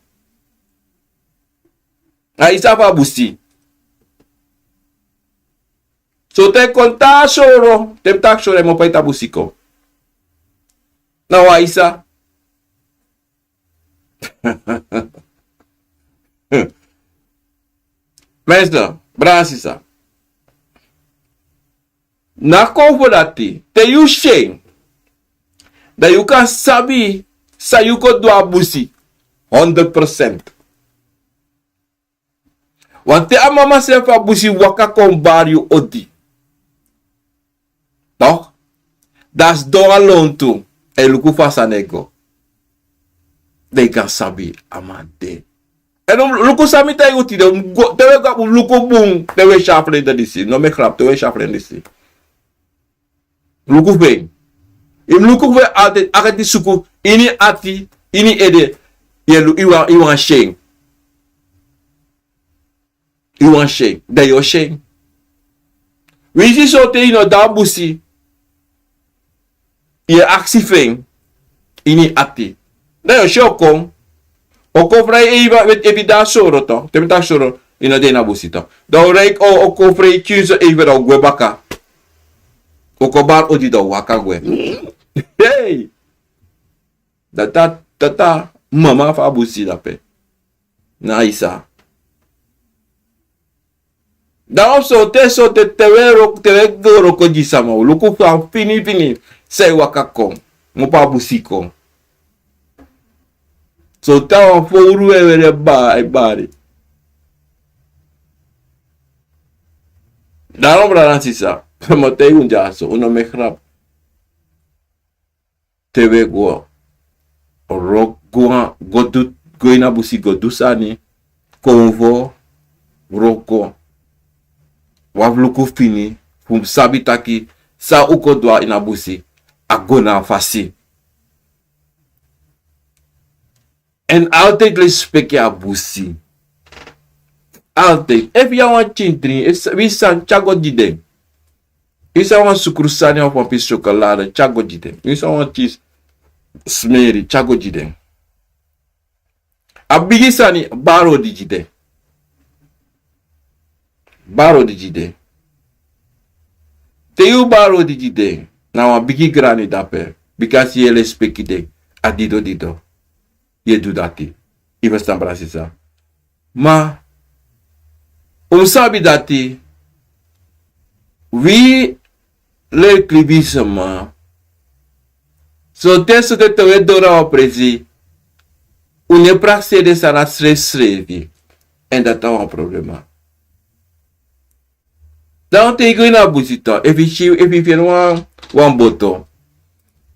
Aisa fu a busi. So te kon tan a soro, te mi taki soro, a e mu opo ete a busi kon. Na wan Aisa. Mensen, brada, sisa. Na kon fu dati, te yu si en, dan yu kan sabi san yu kon du a busi, honderd procent. Want te a mama srefi a busi waka kon bari yu odi, toch, dan a sidon a lontu, e luku fa a sani e go. Dan yu kan sabi a man de. En un luku san mi taigi un tide, un go, te un e go, un luku bun, te un e si a frede disi. No meki grap, te un e si a frede disi. Luku fu en. Yu mus luku fu en altijd, a gati suku, ini ati, ini ede, yu e lu-, yu wani, yu wani si en. Yu wani si en, dan yu o si en. Winsi so te yu no de a busi, yu e aksi fu en, ini ati. Dan yu o si en o kon. O kon fri even, efu yu de a soro toch, te mi taki soro, yu no de ini a busi toch. Dan o rei-, o, o kon fri tyin so even dan o gwe baka. O kon bari odi dan o waka gwe. Hey! Dati a, dati a mama fu a busi dape. Na a sisa. Dan wan sonten, sonten te un e wroko, te un e go wroko gi sama, un luku fa fini fini san e waka kon, mu pe a busi kon. Sonten a wan fowru e weri e ba-, e bari. Daarom brada nanga sisa, mi o taigi un dyaso, un no meki grap. Te un e go, wroko, go, go du, go ini a busi go du sani, konfo, wroko. Un abi fu luku fini, fu sabi taki san un kon du a ini a busi, a go na a fasi. En altijd lespeki a busi. Altijd. Efu yu abi wan pikin dringi, efu sa-, winsi san, tyari go gi den. Winsi san wan sukru sani of wan pisi syokolade, tyari go gi den. Winsi san wan pikin smeri, tyari go gi den. A bigi sani, bari odi gi den. Bari odi gi den. Te yu bari odi gi den, na wan bigi grani dape, bikasi yu e lespeki den, a dido dido. Yu e du dati. Yu e ferstan brada sisa. Ma, un sabi dati, wi lerki libisma, sonten, sonten te un e doro na wan presi, un no e prakseri den sani srefsrefi. En dati na wan problema. Dan te yu go ini a busi toch, efu yu si, efu yu feni wan, wan boto.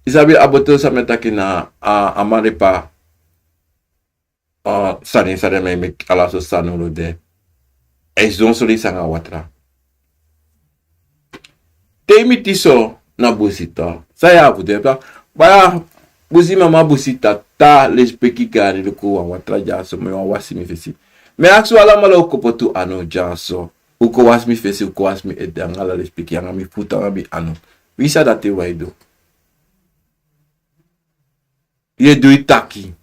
Yu sabi a boto san mi e taki na a, a man de pa. A, sani, sani mi e meki ala sortu sani olo de. A e sidon soli nanga watra. Te yu miti so na busi toch. San yu abi fu du? Baya, busi mama, busi tata, lespeki gari, luku wan watra dyaso, mi wani wasi mi fesi. Mi e aksi un alamala, un kon poti un anu dyaso. Un kon wasi mi fesi, un kon wasi mi ede, nanga ala lespeki, nanga mi futu, nanga mi anu. Winsi a dati wan e du. Yu e du yu taki.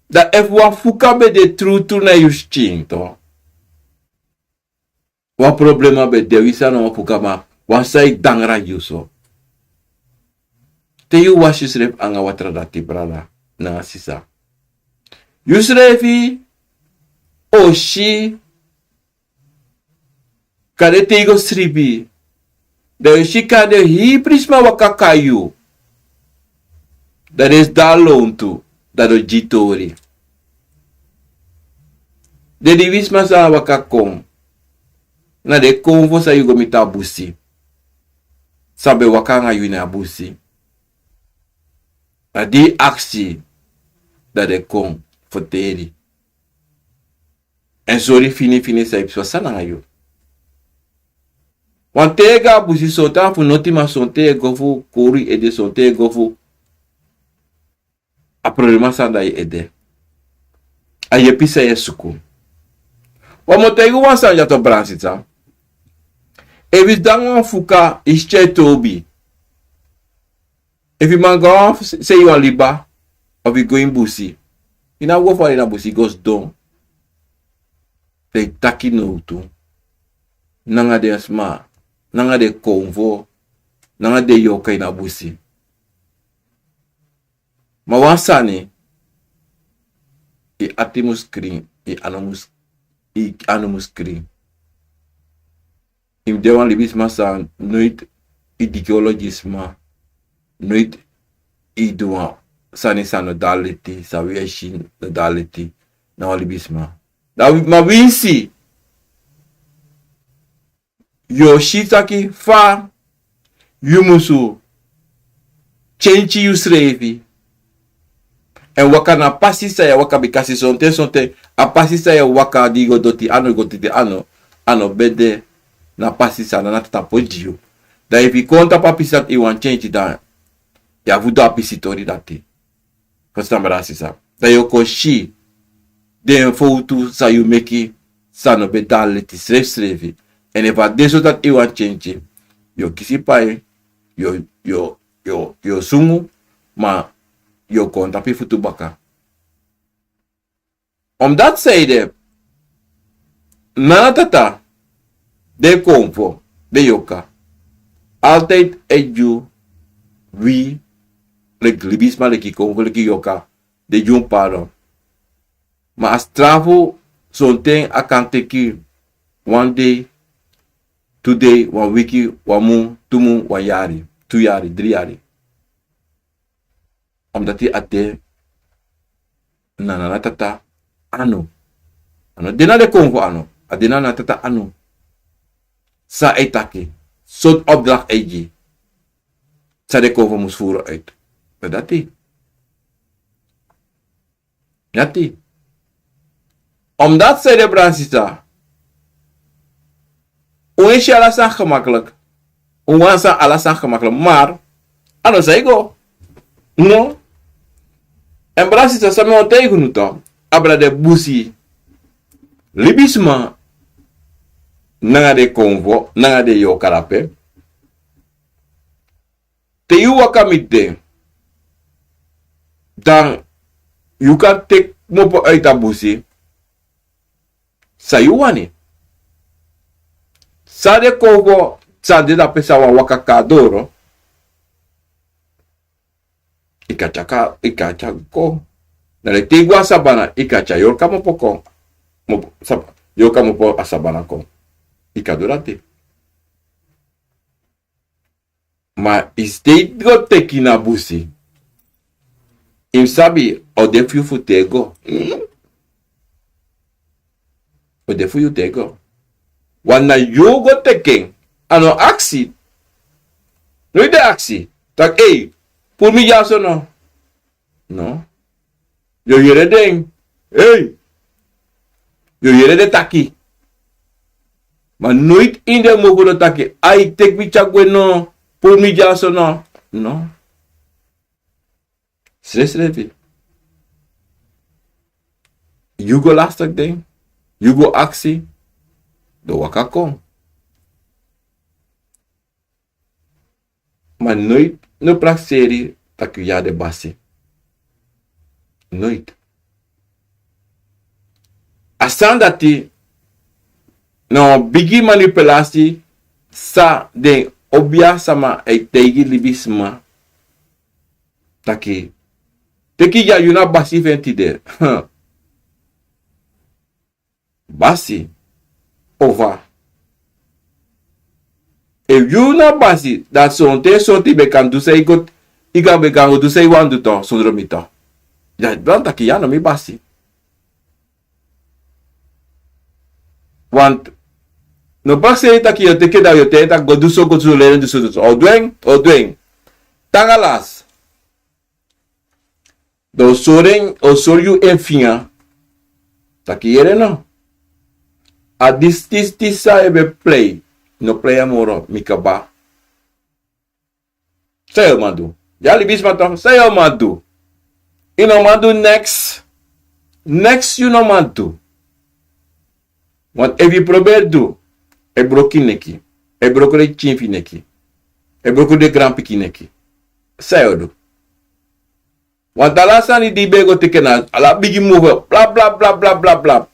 Dan efu wan fuka ben de trutru na yu skin toch. Wan problema ben de, winsi a no wan fuka ma, wan san e dangra yu so. Te yu wasi yusrefi nanga watra dati brada, nanga sisa. Yusrefi o si, kande te yu go sribi, dan yu si kande heri sma waka kon na yu. Dan den sidon a lontu, dan den o gi tori. Den libisma san waka kon, na den konfo san yu go miti a busi. San ben waka nanga yu na a busi. Na di yu aksi, dan den kon ferteri. En sori fini fini san yu psa nanga yu. Wanten yu e go a busi, sonten a fu noti, ma sonten yu e go fu kori ede, sonten yu e go fu a problema san de na yu ede. A yepi san yu e suku. Wan mi o taigi un wan sani dya toch brada sisa. Efu yu sidon nanga wan fuka, yu skin e tobi. Efu yu man go a wan f-, sei wan liba, of yu go ini busi, yu no abi go fara ini a busi, yu go sidon. Dan yu taki nowtu nanga den sma, nanga den konfo, nanga den yorka ini a busi. Ma wan sani, yu ati mus krin, yu anu mus, yu anu mus krin. Yu mus de wan libisma san noiti yu diki olo gi sma. Noiti yu du wan sani san no de na leti, san wi e si no de na leti, na wan libisma. Dan ma winsi yu o si taki fa yu musu kenki yusrefi. Èn waka na a pasi san yu e waka, bika sonten sonten a pasi san yu e waka di yu go doti, a no go doti, a no, a no ben de na a pasi san Nana Tata poti gi yu. Dan efu yu kon tapu a pisi dati yu wani kenki, dan yu abi fu du a pisi tori dati. Frustan, brada, sisa. Dan yu o kon si den fowtu san yu meki, san no ben de na leti srefsrefi. Èn efu a de so dati yu wani kenki, yu o kisi pai, yu o, yu o, yu o, yu o sungu, ma yu o kon tapu yu futu baka. Omdati san ede, Nana Tata, den konfo, den yoka, altijd e gi wi, leki libisma, leki konfo, leki yoka, den e gi wi pardon. Ma a strafu, sonten a kan teki wan dei, tu dei, wan wiki, wan mun, tu mun, wan yari, tu yari, dri yari. Omdati a de na Nana Tata anu. A no de na den konfo anu, a de na Nana Tata anu. San a e taki, sortu opdracht a e gi, san den konfo mus furu uit. Na dati. Dati. Omdati san ede, brada, sisa, un e si ala sani gemakkelijk. Un wani san, ala sani gemakkelijk, maar a no sa e go. No. Èn, brada, sisa, san mi o taigi unu tu, abra den busi, libisma, nanga den konfo, nanga den yoka drape. Te yu waka miti den, dan yu kan teki kmopo uit a busi san yu wani. San den konfo san de drape, san wan waka kon na doro, yu kan tyari, yu kan tyari kon. Na leki te yu go na sabana, yu kan tyari yorka kmopo kon. Kmopo, sab-, yorka kmopo na sabana kon. Yu kan du dati. Ma yu steeds go teki na busi, yu mus sabi, a o de fu yu fu teki go. A o de fu yu teki go. Want na yu go teki en. A no aksi. No, yu de aksi taki: "Ei, puru mi dyaso no." No. Yu o yere den. Ei. Yu o yere den taki. Ma noiti ini den mofo den o taki: "Ai, teki mi tyari gwe no. Puru mi dyaso no." No. Srefsrefi. Yu go lastig den. Yu go aksi. Den o waka kon. Ma noiti no prakseri taki yu yere den basi. Noiti. A sani dati na wan bigi manipulasi san den obiasma e taigi libisma. Taki, teki dya, yu na basi fu en tide. Basi. Ova. Efu yu na basi, dan sonten sonten yu ben kan du san yu go, yu kan ben kan go du san yu wani du tu, sondro mi tu. Ya, dan taki ya no mi basi. Want no prakseri taki yu o teki, dan yu o teki taki go du so, go du so, leri en du so, du so. O du en, o du en. Tan na lasi. Dan o sori en, o sori yu en finga. Taki yere no. A disi, disi, disi san yu ben prei. No prei en moro, mi kaba. San yu o man du? Ya libisma tu, san yu o man du? Yu no man du neks. Neks yu no man du. Want efu yu proberi du, e broko yu neki, e broko den pikin fu yu neki, e broko den granpikin neki. San yu o du? Want ala sani di yu ben go teki na ala bigi mofo, bla, bla, bla, bla, bla, bla.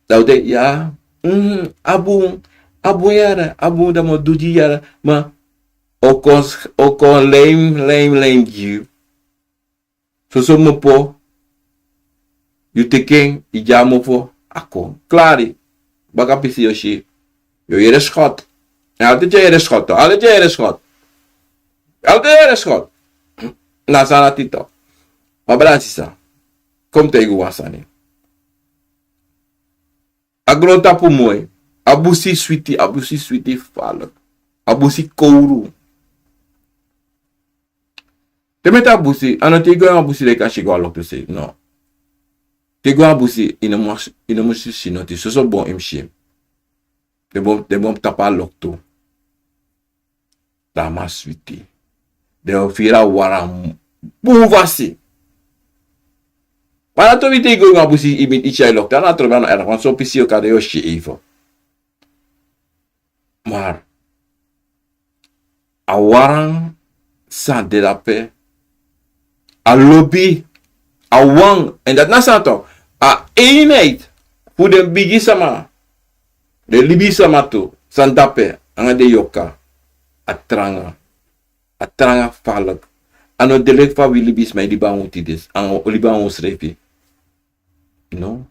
Dan wi de, ya, mm, a bun, a bun yere, a bun, dan mi o du gi yu yere, ma o kon, o kon lim, lim, lim gi yu. Soso mopo, yu teki en, yu gi a mopo, a kon. Klari. Baka pisi yu o si, yu o yere skot. Altijd yu e yere skot, altijd yu e yere skot. Altijd yu e yere skot. Na san na tito. Ma brada sisa, kon mi taigi wan sani. A grontapu moi. A busi switi, a busi switi falk. A busi kowru. Te mi e tan a busi, a no te yu go na a busi leki a si go a loktu sei, no. Te yu go na a busi, yu no mus, yu no mus si noti, soso bon yu mus si. Den bon, den bon tapu a loktu. Dan a man switi. Den o firi a waran bun fasi. Ma na tobi te yu go na a busi, yu miti yu tyai loktu, a na tobi, a no erg, want son pisi yu o kari, yu o si even. Maar a waran san de dape, a lobi, a wan, en dati na san tu, a eenheid fu den bigi sama, den libisama tu, san dape, anga den yoka, a tranga, a tranga falk. A no de leki fa wi libisma e libi a unu tide, anga o libi a unsrefi. No.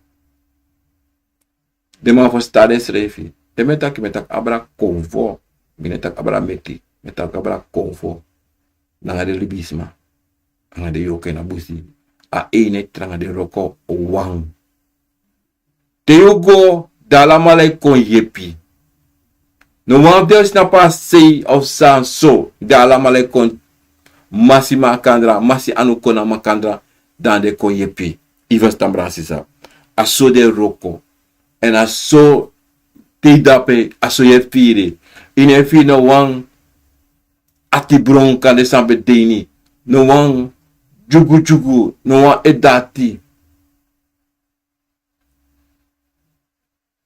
Den man ferstan densrefi. Te mi e taki, mi e taki abra konfo. Mi no e taki abra meki. Mi e taki abra konfo. Nanga den libisma. Nanga den yoka ini a busi. A eenheid tranga, den wroko wan. Te yu go, dan alamala e kon yepi. No wan fu den o snapu a sei of san so, dan alamala e kon masi makandra, masi anu kon na makandra, dan den kon yepi. Yu ferstan, brada sisa. A so den wroko. Èn a so te yu dape, a so yu e firi. Yu no e firi no wan ati bron, kande san ben de ini. No wan dyugudyugu, no wan edati.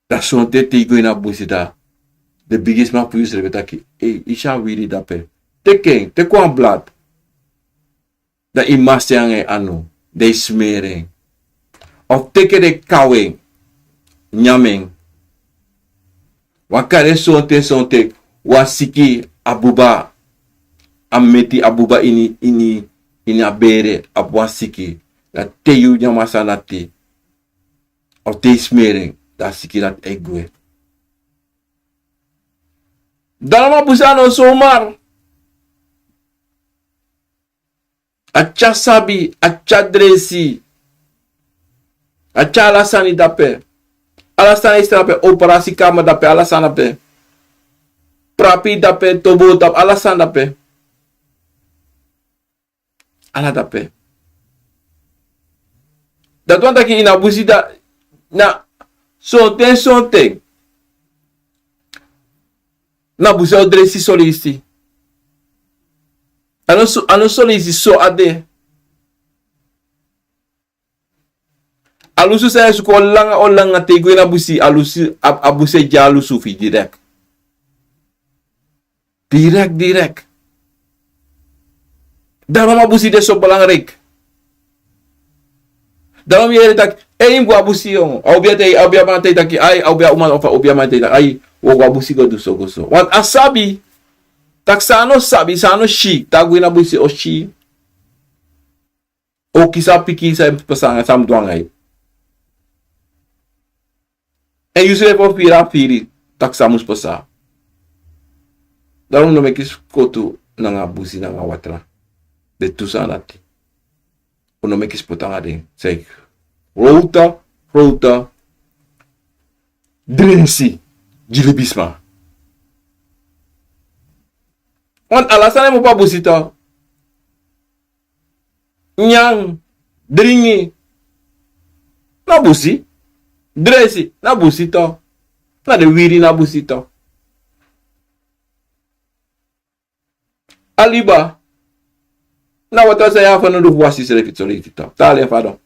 Dan sonten te yu go ini a busi dan, den bigisma fu yu srefi e taki, ei, yu si a wiri dape. Teki en, teki wan blad. Dan yu masi en nanga yu anu, dan yu smeri en. Of teki den kaw en, nyan en. Wan kande sonten, sonten, wan siki a buba, a meti a buba ini, ini, ini a bere, abi wan siki. Dan te yu nyan a sani dati, of te yu smeri en, dan a siki dati e gwe. Dan a man busi a no somar. A tyari sabi, a tyari dresi, a tyari ala sani dape. Ala sani e stan dape, operasikamer dape, ala sani dape. Prapi dape, tobo dape, ala sani dape. Ala dape. Dati wani taki ini a busi dan, na sonten, sonten, na busi o dresi soleisi. A no so, a no soleisi so a de. A lusu san yu e suku o langa, o langa, te yu go ini a busi, a lusu, a, a busi e gi a lusu fu yu direct. Direct, direct. Daarom a busi de so belangrijk. Daarom yu e yere taki, ei, yu mus go a busi, yo. A o be a tei, a o be a man tei taki, ai, a o be a uman of a o be a man tei taki, ai, wi o go a busi go du so, go so. Want a sabi, taki san a no sabi, san a no si, te a go ini a busi o si. O kisi a pikin san e pasa anga, san a mus du anga yu. Èn yu srefi o firi a firi, taki san mus pasa. Dan un no meki skotu nanga busi nanga watra. Den tu sani dati. Un no meki spotu anga den. Sei. Rowta, rowta. Drensi. Gi libisma. Want ala sani e mus pasa busi tu. Nyan, dringi, na busi. Dresi, na busi tu. Na den wiri na busi tu. A liba, na watra san yu abi fanowdu fu wasi srefi, so leisi tu. Te a leri fadon.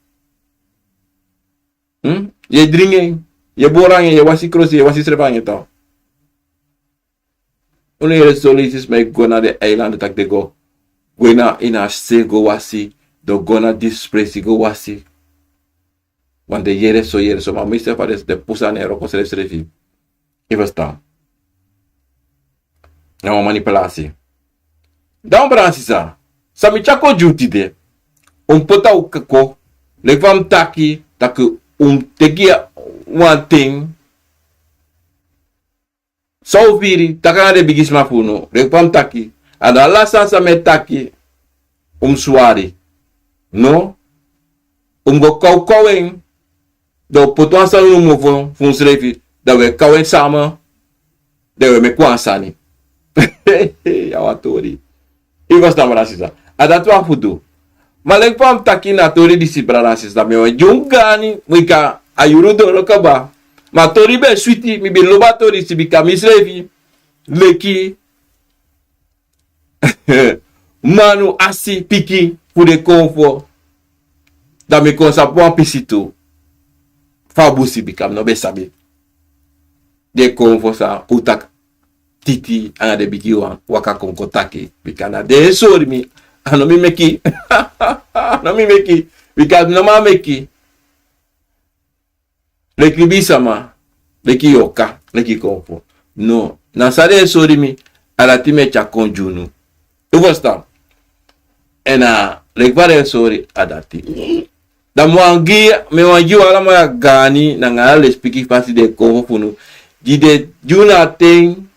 Hmm? Yu e dringi en, yu e bori anga en, yu e wasi krosi, yu e wasi srefi anga en tu. Un no yere so leisi sma e go na den eiland taki den go, go na ini a se go wasi, den o go na disi presi go wasi. Want den yere so, yere so, ma meeste fu den, den puru sani e wroko srefsrefi. Yu e ferstan? Na wan manipulasi. Dan un brada sisa, san mi tyari kon gi un tide, un poti a un koko, leki fa mi taki, taki un teki wan ten, San un firi, taki nanga den bigisma fu unu, leki fa mi taki. A no ala sani san mi e taki, un mus swari. No. Un mus go kowkow en. Dan un poti wan sani na un mofo fu unsrefi. Dan un e kow en sama. Dan un e meki wan sani. Ya wan tori. Yu go stan, brada nanga sisa. A dati wan fu du. Ma leki fa mi taki na a tori disi, brada nanga sisa, mi o gi un gani, bika a yuru doro kaba. Ma a tori ben switi, mi ben lobi a tori disi, bika misrefi leki manu, asi, pikin fu den konfo. Dan mi kon sabi wan pisi tu fu a busi, bika mi no ben sabi. Den konfo san un taki, Titi anga den bigi wan waka kon kon taki. Bika na den e sori mi. A no mi meki. A no mi meki. Bika mi no man meki. Leki libisama, leki yorka, leki konfo. No, na san den e sori mi, a dati mi e tyari kon gi unu. Un ferstan? Èn a leki fa den e sori, a dati. Dan mi wani gi, mi wani gi un alamala gani, nanga ala lespeki fasi, den konfo fu unu. Di den gi unu a ten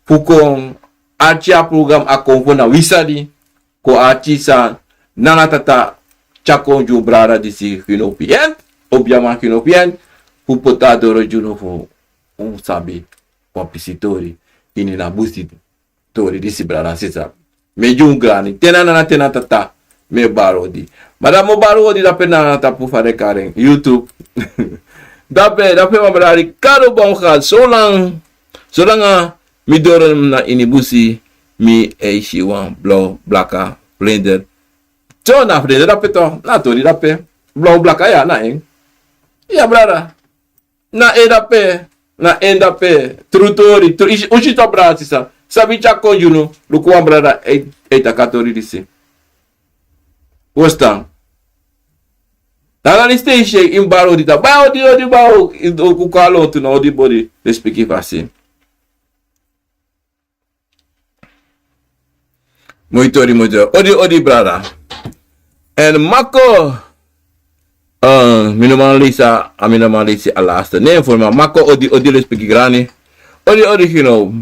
fu kon arki a program A Konfo na Wi Sani. Kon arki san Nana Tata tyari kon gi un, brada disi Gino Pien, obiaman Gino Pien, fu poti a doro gi unu fu un sabi wan pisi tori ini a busi tori disi, brada nanga sisa. Mi e gi un gani, te na Nana, te na Tata, mi e bari odi. Ma dan mi o bari odi dape na tapu fa den kari en, YouTube. Dape, dape, ma brada Ricardo Baumgart, solanga, solanga mi doro na ini busi, mi e si wan blaw blaka vlinder. So na vlinder dape toch, na tori dape. Blaw blaka, ya, na en. Ya, brada. Na en dape, na en dape. Tru tori, tru, isi, un si toch, brada nanga sisa. San mi tyari kon gi unu, luku wan brada e, e taki a tori disi. Un ferstan? Dan na den station, yu mus bari odi, dan bari odi, odi, bari odi, un kon lontu na odi body, lespeki fasi. Moi tori, moi tori. Odi, odi, brada. Èn Mako, eh, mi no man leisi a, mi no man leisi a laatste nen fu en, ma Mako, odi, odi, lespeki grani. Odi, odi, Gino.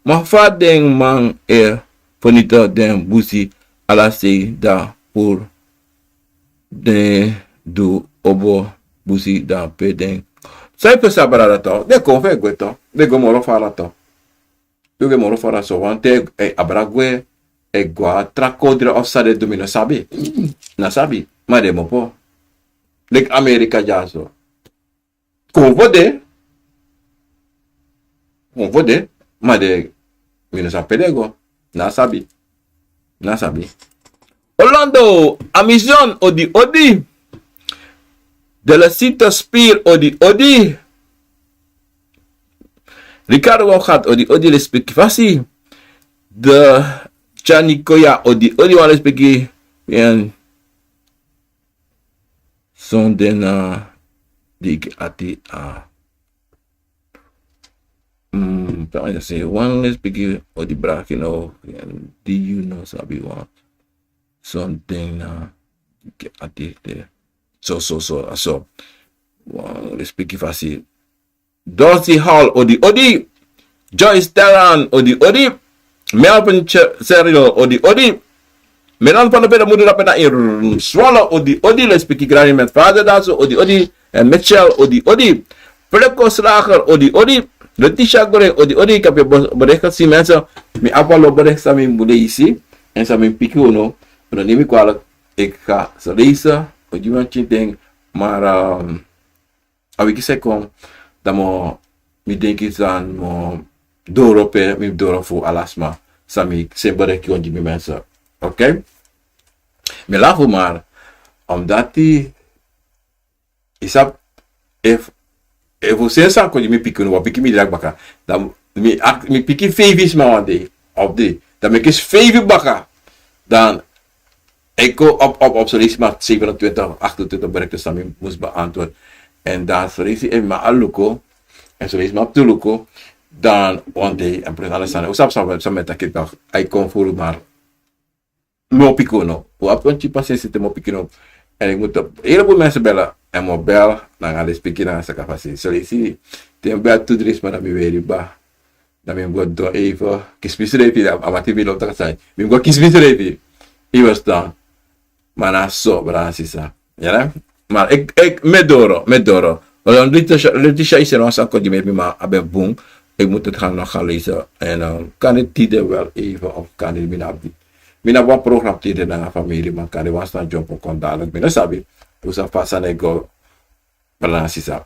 Ma fa den man e fenita den busi ala sei, dan puru den du opo busi, dan pe den. San yu psa, brada, toch? Den kon fu e gwe toch, den go moro fara toch. Yu go moro fara so, want te, eh, abra gwe, e go a tra kondre of san den du, mi no sabi. Na sabi, ma den mus opo. Leki Amerika dyaso. Kon fu den. Kon fu den, ma den, mi no sabi pe den go. Na sabi. Na sabi. Orlando Amison, odi, odi. Delasita Spir, odi, odi. Ricardo Waugat, odi, odi, lespeki fasi. De Chanikoya, odi, odi, wan lespeki. En son den na digi ati a. Mm, pe wan ya se wan lespeki, odi, brada Gino, di yu no sabi wan. Son den na digi ati de. So, so, so, a so. Wan lespeki fasi. Dorothy Hall, odi, odi. Joyce Terran, odi, odi. Melvin Ch-, Cyril, odi, odi. Menan van de Peda Mudu na Peda in Swallow, odi, odi. Lespeki grani met vader dyaso, odi, odi. En Mitchell, odi, odi. Fleco Slager, odi, odi. Letitia Gore, odi, odi. Ik heb je be-, bericht gezien, mensen. Mi abi wan bericht san mi mus leisi. En san mi piki unu. Unu no nemi kwalijk. Ik ga ze lezen. Odi, wan tyin ding. Maar, ehm, a wiki san e kon, dan mi o, mi denki san mi o doro pe, mi doro fu ala sma san mi seni bericht kon gi mi, mensen. Oké? Mi lafu, maar omdat yu sabi, efu, efu un seni sani kon gi mi pikin, wan pikin mi dragi baka. Dan mi, mi pikin feifi sma wan dei, of dei. Dan mi kisi feifi baka. Dan ik kon op, op, op zo'n leest maar zevenentwintig, achtentwintig berichten san mi mus beantwoord. En dan zo'n leest, efu mi abi luku, en zo'n leest mi abi tu luku, dan wan dei, en prins, ala sani. Un sabi san, san mi e taki toch, a e kon furu, maar mi o piki unu. Un abi wan tyin pasensi te mi o piki unu. En ik moet op een heleboel mensen bellen. En mi o bel, nanga lespeki, nanga saka fasi. Zo'n leest, te mi bel tu dri sma, dan mi weri ba. Dan mi mus go don even kisi mi srefi, a mati mi lobi taki a sani. Mi mus go kisi mi srefi. Yu e ferstan? Ma na so, brada nanga sisa. Yere? Ma ik, ik, mi e doro, mi e doro. Letitia, Letitia, yu seni wan sani kon gi mi, ma a ben bun. Ik moet het gaan nog gaan lezen. En, eh, kan dit tide wel even, of kan dit, mi no abi, mi no abi wan program tide nanga famiri, ma kan dit wan sani dyompo kon dadelijk. Mi no sabi. Dus a fasi san e go, brada nanga sisa.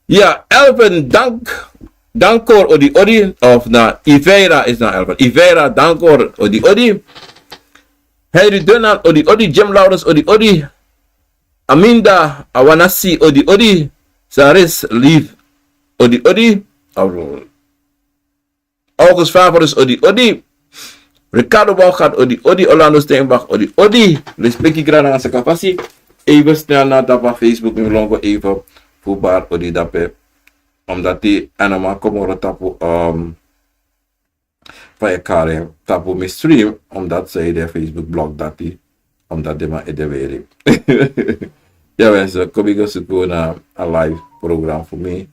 Ya, Elvin, dank, dankor odi odi, of na Ivera is na Elvin. Ivera, dankor odi odi. Henry Donan, odi odi. Jim Laurens, odi odi. Aminda Awanasi, odi odi. Saris Lief, odi odi. August Favorus, odi odi. Ricardo Baugat, odi odi. Orlando Steinbach, odi odi. Respeki grani nanga saka fasi. Even snel na tapu Facebook, mi lon go even fu bari odi dape. Omdat a no man kon moro tapu, um, fa yu e kari en, tapu mi stream, omdat san ede Facebook blok dati, omdat den man e deweri. Ya, mensen, kon mi go suku na a live program fu mi,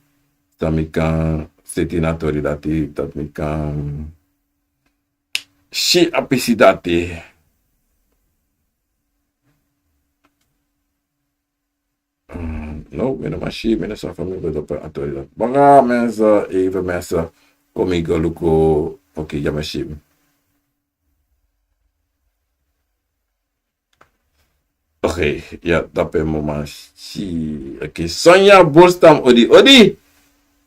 dan mi kan seti na tori dati, dan mi kan si a pisi dati. Mm, no, mi no man si, mi no sabi fa mi go dopo a tori dati. Baka, mensen, even mensen, kon mi go luku. Oké, ya, mi si. Oké, ya, dape mi man si. Oké, Sonja Bostam, odi odi.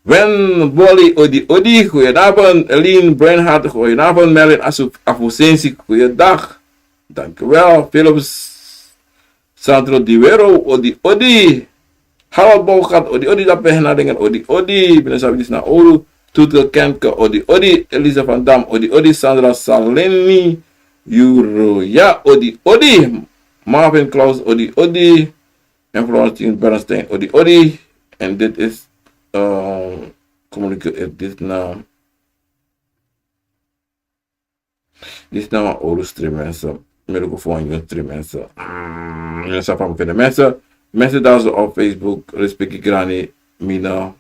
Wen Boli, odi odi. Goedenavond, Eline Breinhart, goedenavond. Merlin Asu-, Afusensi, goeiedag. Dank u wel. Philips Sandro Diwero, odi odi. Harold Bouwgat, odi odi. Dape Henna Dingen, odi odi. Mi no sabi disi na owru. Tutke Kenke, odi odi. Elisa van Dam, odi odi. Sandra Saleni, Yuro, ya, odi odi. Marvin Klaus, odi odi. En Florentine Bernstein, odi odi. En dit is, eh, communicatie, dit na Disi na wan owru stream, mensen. Mi luku fu wan nyun stream, mensen. Mm, mensen, fa mi feni, mensen. Mensen, daar zo op Facebook, respeki grani, mi no,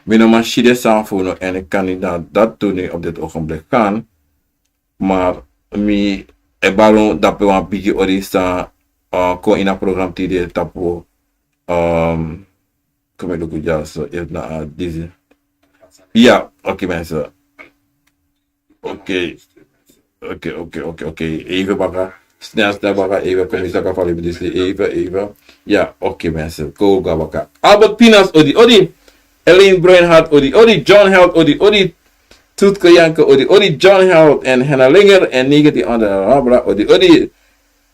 mi no man si den sani fu unu, en ik kan niet naar dat toe nu op dit ogenblik gaan. Maar mi e bari un dape wan bigi odi san, eh, kon ini a program tide tapu, ehm, kon mi luku dyaso, efu na a disi. Ya, oké, mensen. Oké. Oké, oké, oké, oké. Even baka. Snel, snel baka. Even, kon mi saka fali disi. Even, even. Ya, oké, mensen. Kon go baka. Albert Pinas, odi odi. Elaine Breinhart, odi odi. John Held, odi odi. Tutke Janke, odi odi. John Held en Henna Linger en negentien andere Rabra, odi odi.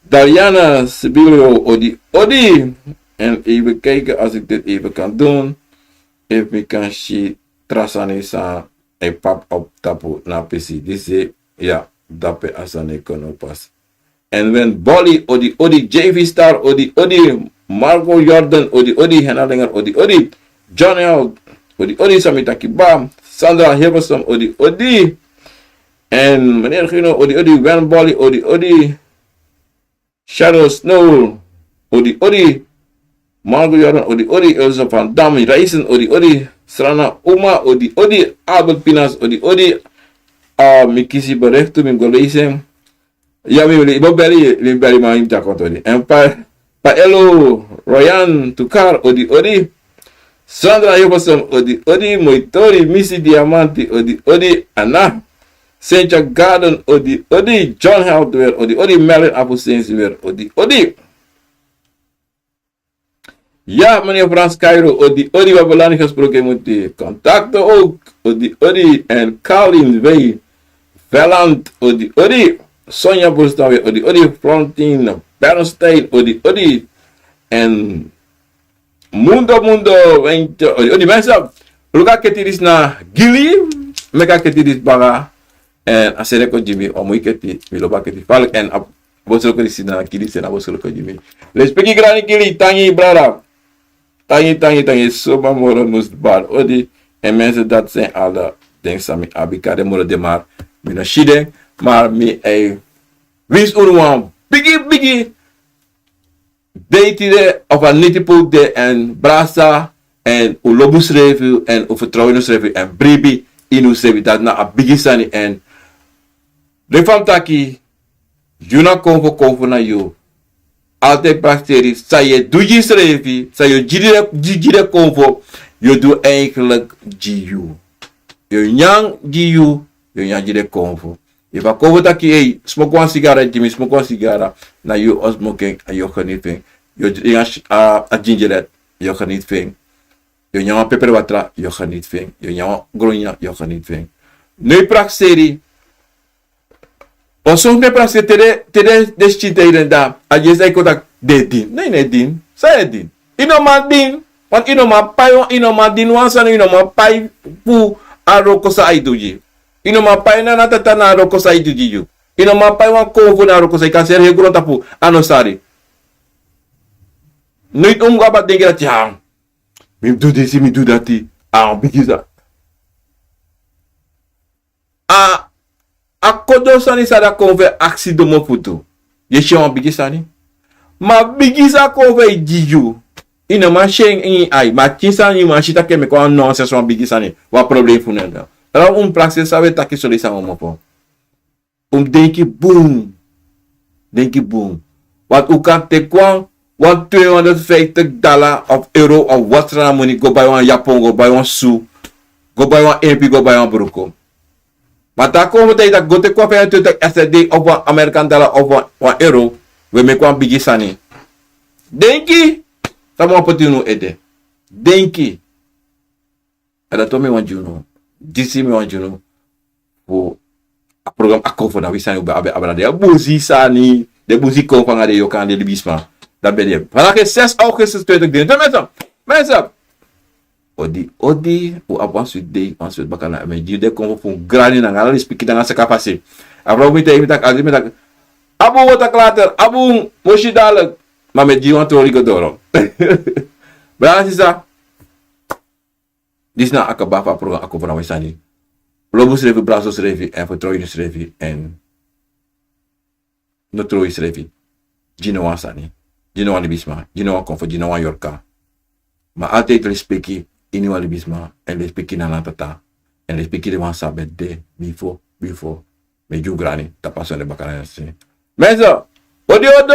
Dariana Sibilio, odi odi. En even kijken als ik dit even kan doen. Efu mi kan si tra sani san e pap op tapu na pisi disi. Ya, dape a sani e kon now pas. En Wen Boli, odi odi. J V Star, odi odi. Marco Jordan, odi odi. Henna Linger, odi odi. John L, odi odi. Samita Kiba, Sandra Hilversum, odi odi. En meneer Gino, odi odi. Wen Boli, odi odi. Shadow Snow, odi odi. Marco Jordan, odi odi. Elsa van Dam, Reisen, odi odi. Srana Uma, odi odi. Albert Pinas, odi odi. Ah, mi kisi bericht tu, mi go lezen. Ya, mi beli, mi beli, mi beli, ma mi taki wan tori. En Pa, Paelo Royan Tukar, odi odi. Sandra Hilversum, odi odi. Moitori, Missy Diamanti, odi odi. Anna Sentia Garden, odi odi. John Held weer, odi odi. Merlin Afusensi weer, odi odi. Ya, meneer Frans Cairo, odi odi. We hebben lang niet gesproken, moet u contacten ook, odi odi. En Carlin W Veland, odi odi. Sonja Boerstam weer, odi odi. Florentine Bernstein, odi odi. En Mundo Mundo Wentje, odi odi. Mensen, luku a keti disi na Gili, meki a keti disi baka. En a seni kon gi mi, wan moi keti, mi lobi a keti falik. En a bosroki disi na Gili, seni a bosroki gi mi. Respeki grani Gili, tangi brada. Tangi, tangi, tangi, suma moro mus bari odi. En mensen, dat zijn alle dingen san mi abi, kande moro de, maar mi no si den. Maar mi e winsi unu wan bigi, bigi dei tide, of a neti post de, en brasa, èn un lobi unsrefi èn un fertrow ini unsrefi èn bribi ini unsrefi, dati na a bigi sani. Èn den fa mi taki, yu na konfo, konfo na yu. Altijd prakseri san yu e du gi yusrefi, san yu o gi den, gi, gi den konfo, yu o du eigenlijk gi yu. Yu o nyan gi yu, yu o nyan gi den konfo. Efu a konfo taki, ei, smoki wan sigara gi mi, smoki wan sigara, na yu o smoki en, yu o geniet fu en. Yu o dringi a, a gingerbread, yu o geniet fu en. Yu o nyan wan peperwatra, yu o geniet fu en. Yu o nyan wan gronyan, yu o geniet fu en. No e prakseri. Wan son fu den prakseri te den, te den, den skin te yu da, a yesi dan yu kon taki den e din. No, yu no e din. San yu e din? Yu no man din. Want yu no man pai wan, yu no man din wan sani, yu no man pai fu a wroko san a e du gi yu. Yu no man pai Nana Tata na a wroko san a e du gi yu. Yu no man pai wan konfo na a wroko san yu kan seri heri grontapu, a no sari. Noiti un mus go abra denki dati, ya, mi mus du disi, mi mus du dati. A wan bigi sani. A, a kodo sani san a konfo e aksi domo fu du. Yu e si en wan bigi sani. Ma bigi san a konfo e gi yu, yu no man si en ini yu ai. Ma a pikin sani yu man si taki en meki wan nonsens, wan bigi sani, wan problem fu nen. Daarom un mus prakseri san un e taki, soleisi a wan mofo. Un mus denki bun. Denki bun. Want un kan teki wan, wan tweehonderdvijftig dollar of euro of wat srana moni, go bai wan yapon, go bai wan su, go bai wan empi, go bai wan bruku. Ma te a konfo taigi yu taki go teki wan vijfentwintig S R D of wan American dollar of wan, wan euro, wi e meki wan bigi sani. Denki san mi wani poti ini un ede. Denki. A dati mi wani gi unu. Disi mi wani gi unu. Fu a program a konfo, na wi sani un ben abi, abra den busi sani, den busi konfo nanga den yoka nanga den libisma. Dati ben de. Vandaag is zes augustus twintig drieëntwintig. Mensen, mensen. Odi, odi, un abi wan switi dei, wan switi bakana. Mi e gi den konfo fu un grani nanga ala respeki nanga saka fasi. A vrouw mi taigi mi taki, a di mi taki, a bun, wi o taki later, a bun, mi o si dadelijk. Ma mi e gi wan tori go doro. Brada, sisa. Disi na a kaba fu a program a konfo na wi sani. Lobi unsrefi, brada, unsrefi, èn fertrow ini unsrefi, èn no trow yusrefi. Gi no wan sani. Gi no wan libisma. Gi no wan konfo. Gi no wan yorka. Ma altijd respeki ini wan libisma. Èn respeki Nana Tata. Èn respeki den wan san ben de bifo, bifo. Mi e gi un grani tapu a sonde bakana. Mensen, odi, odi, odi.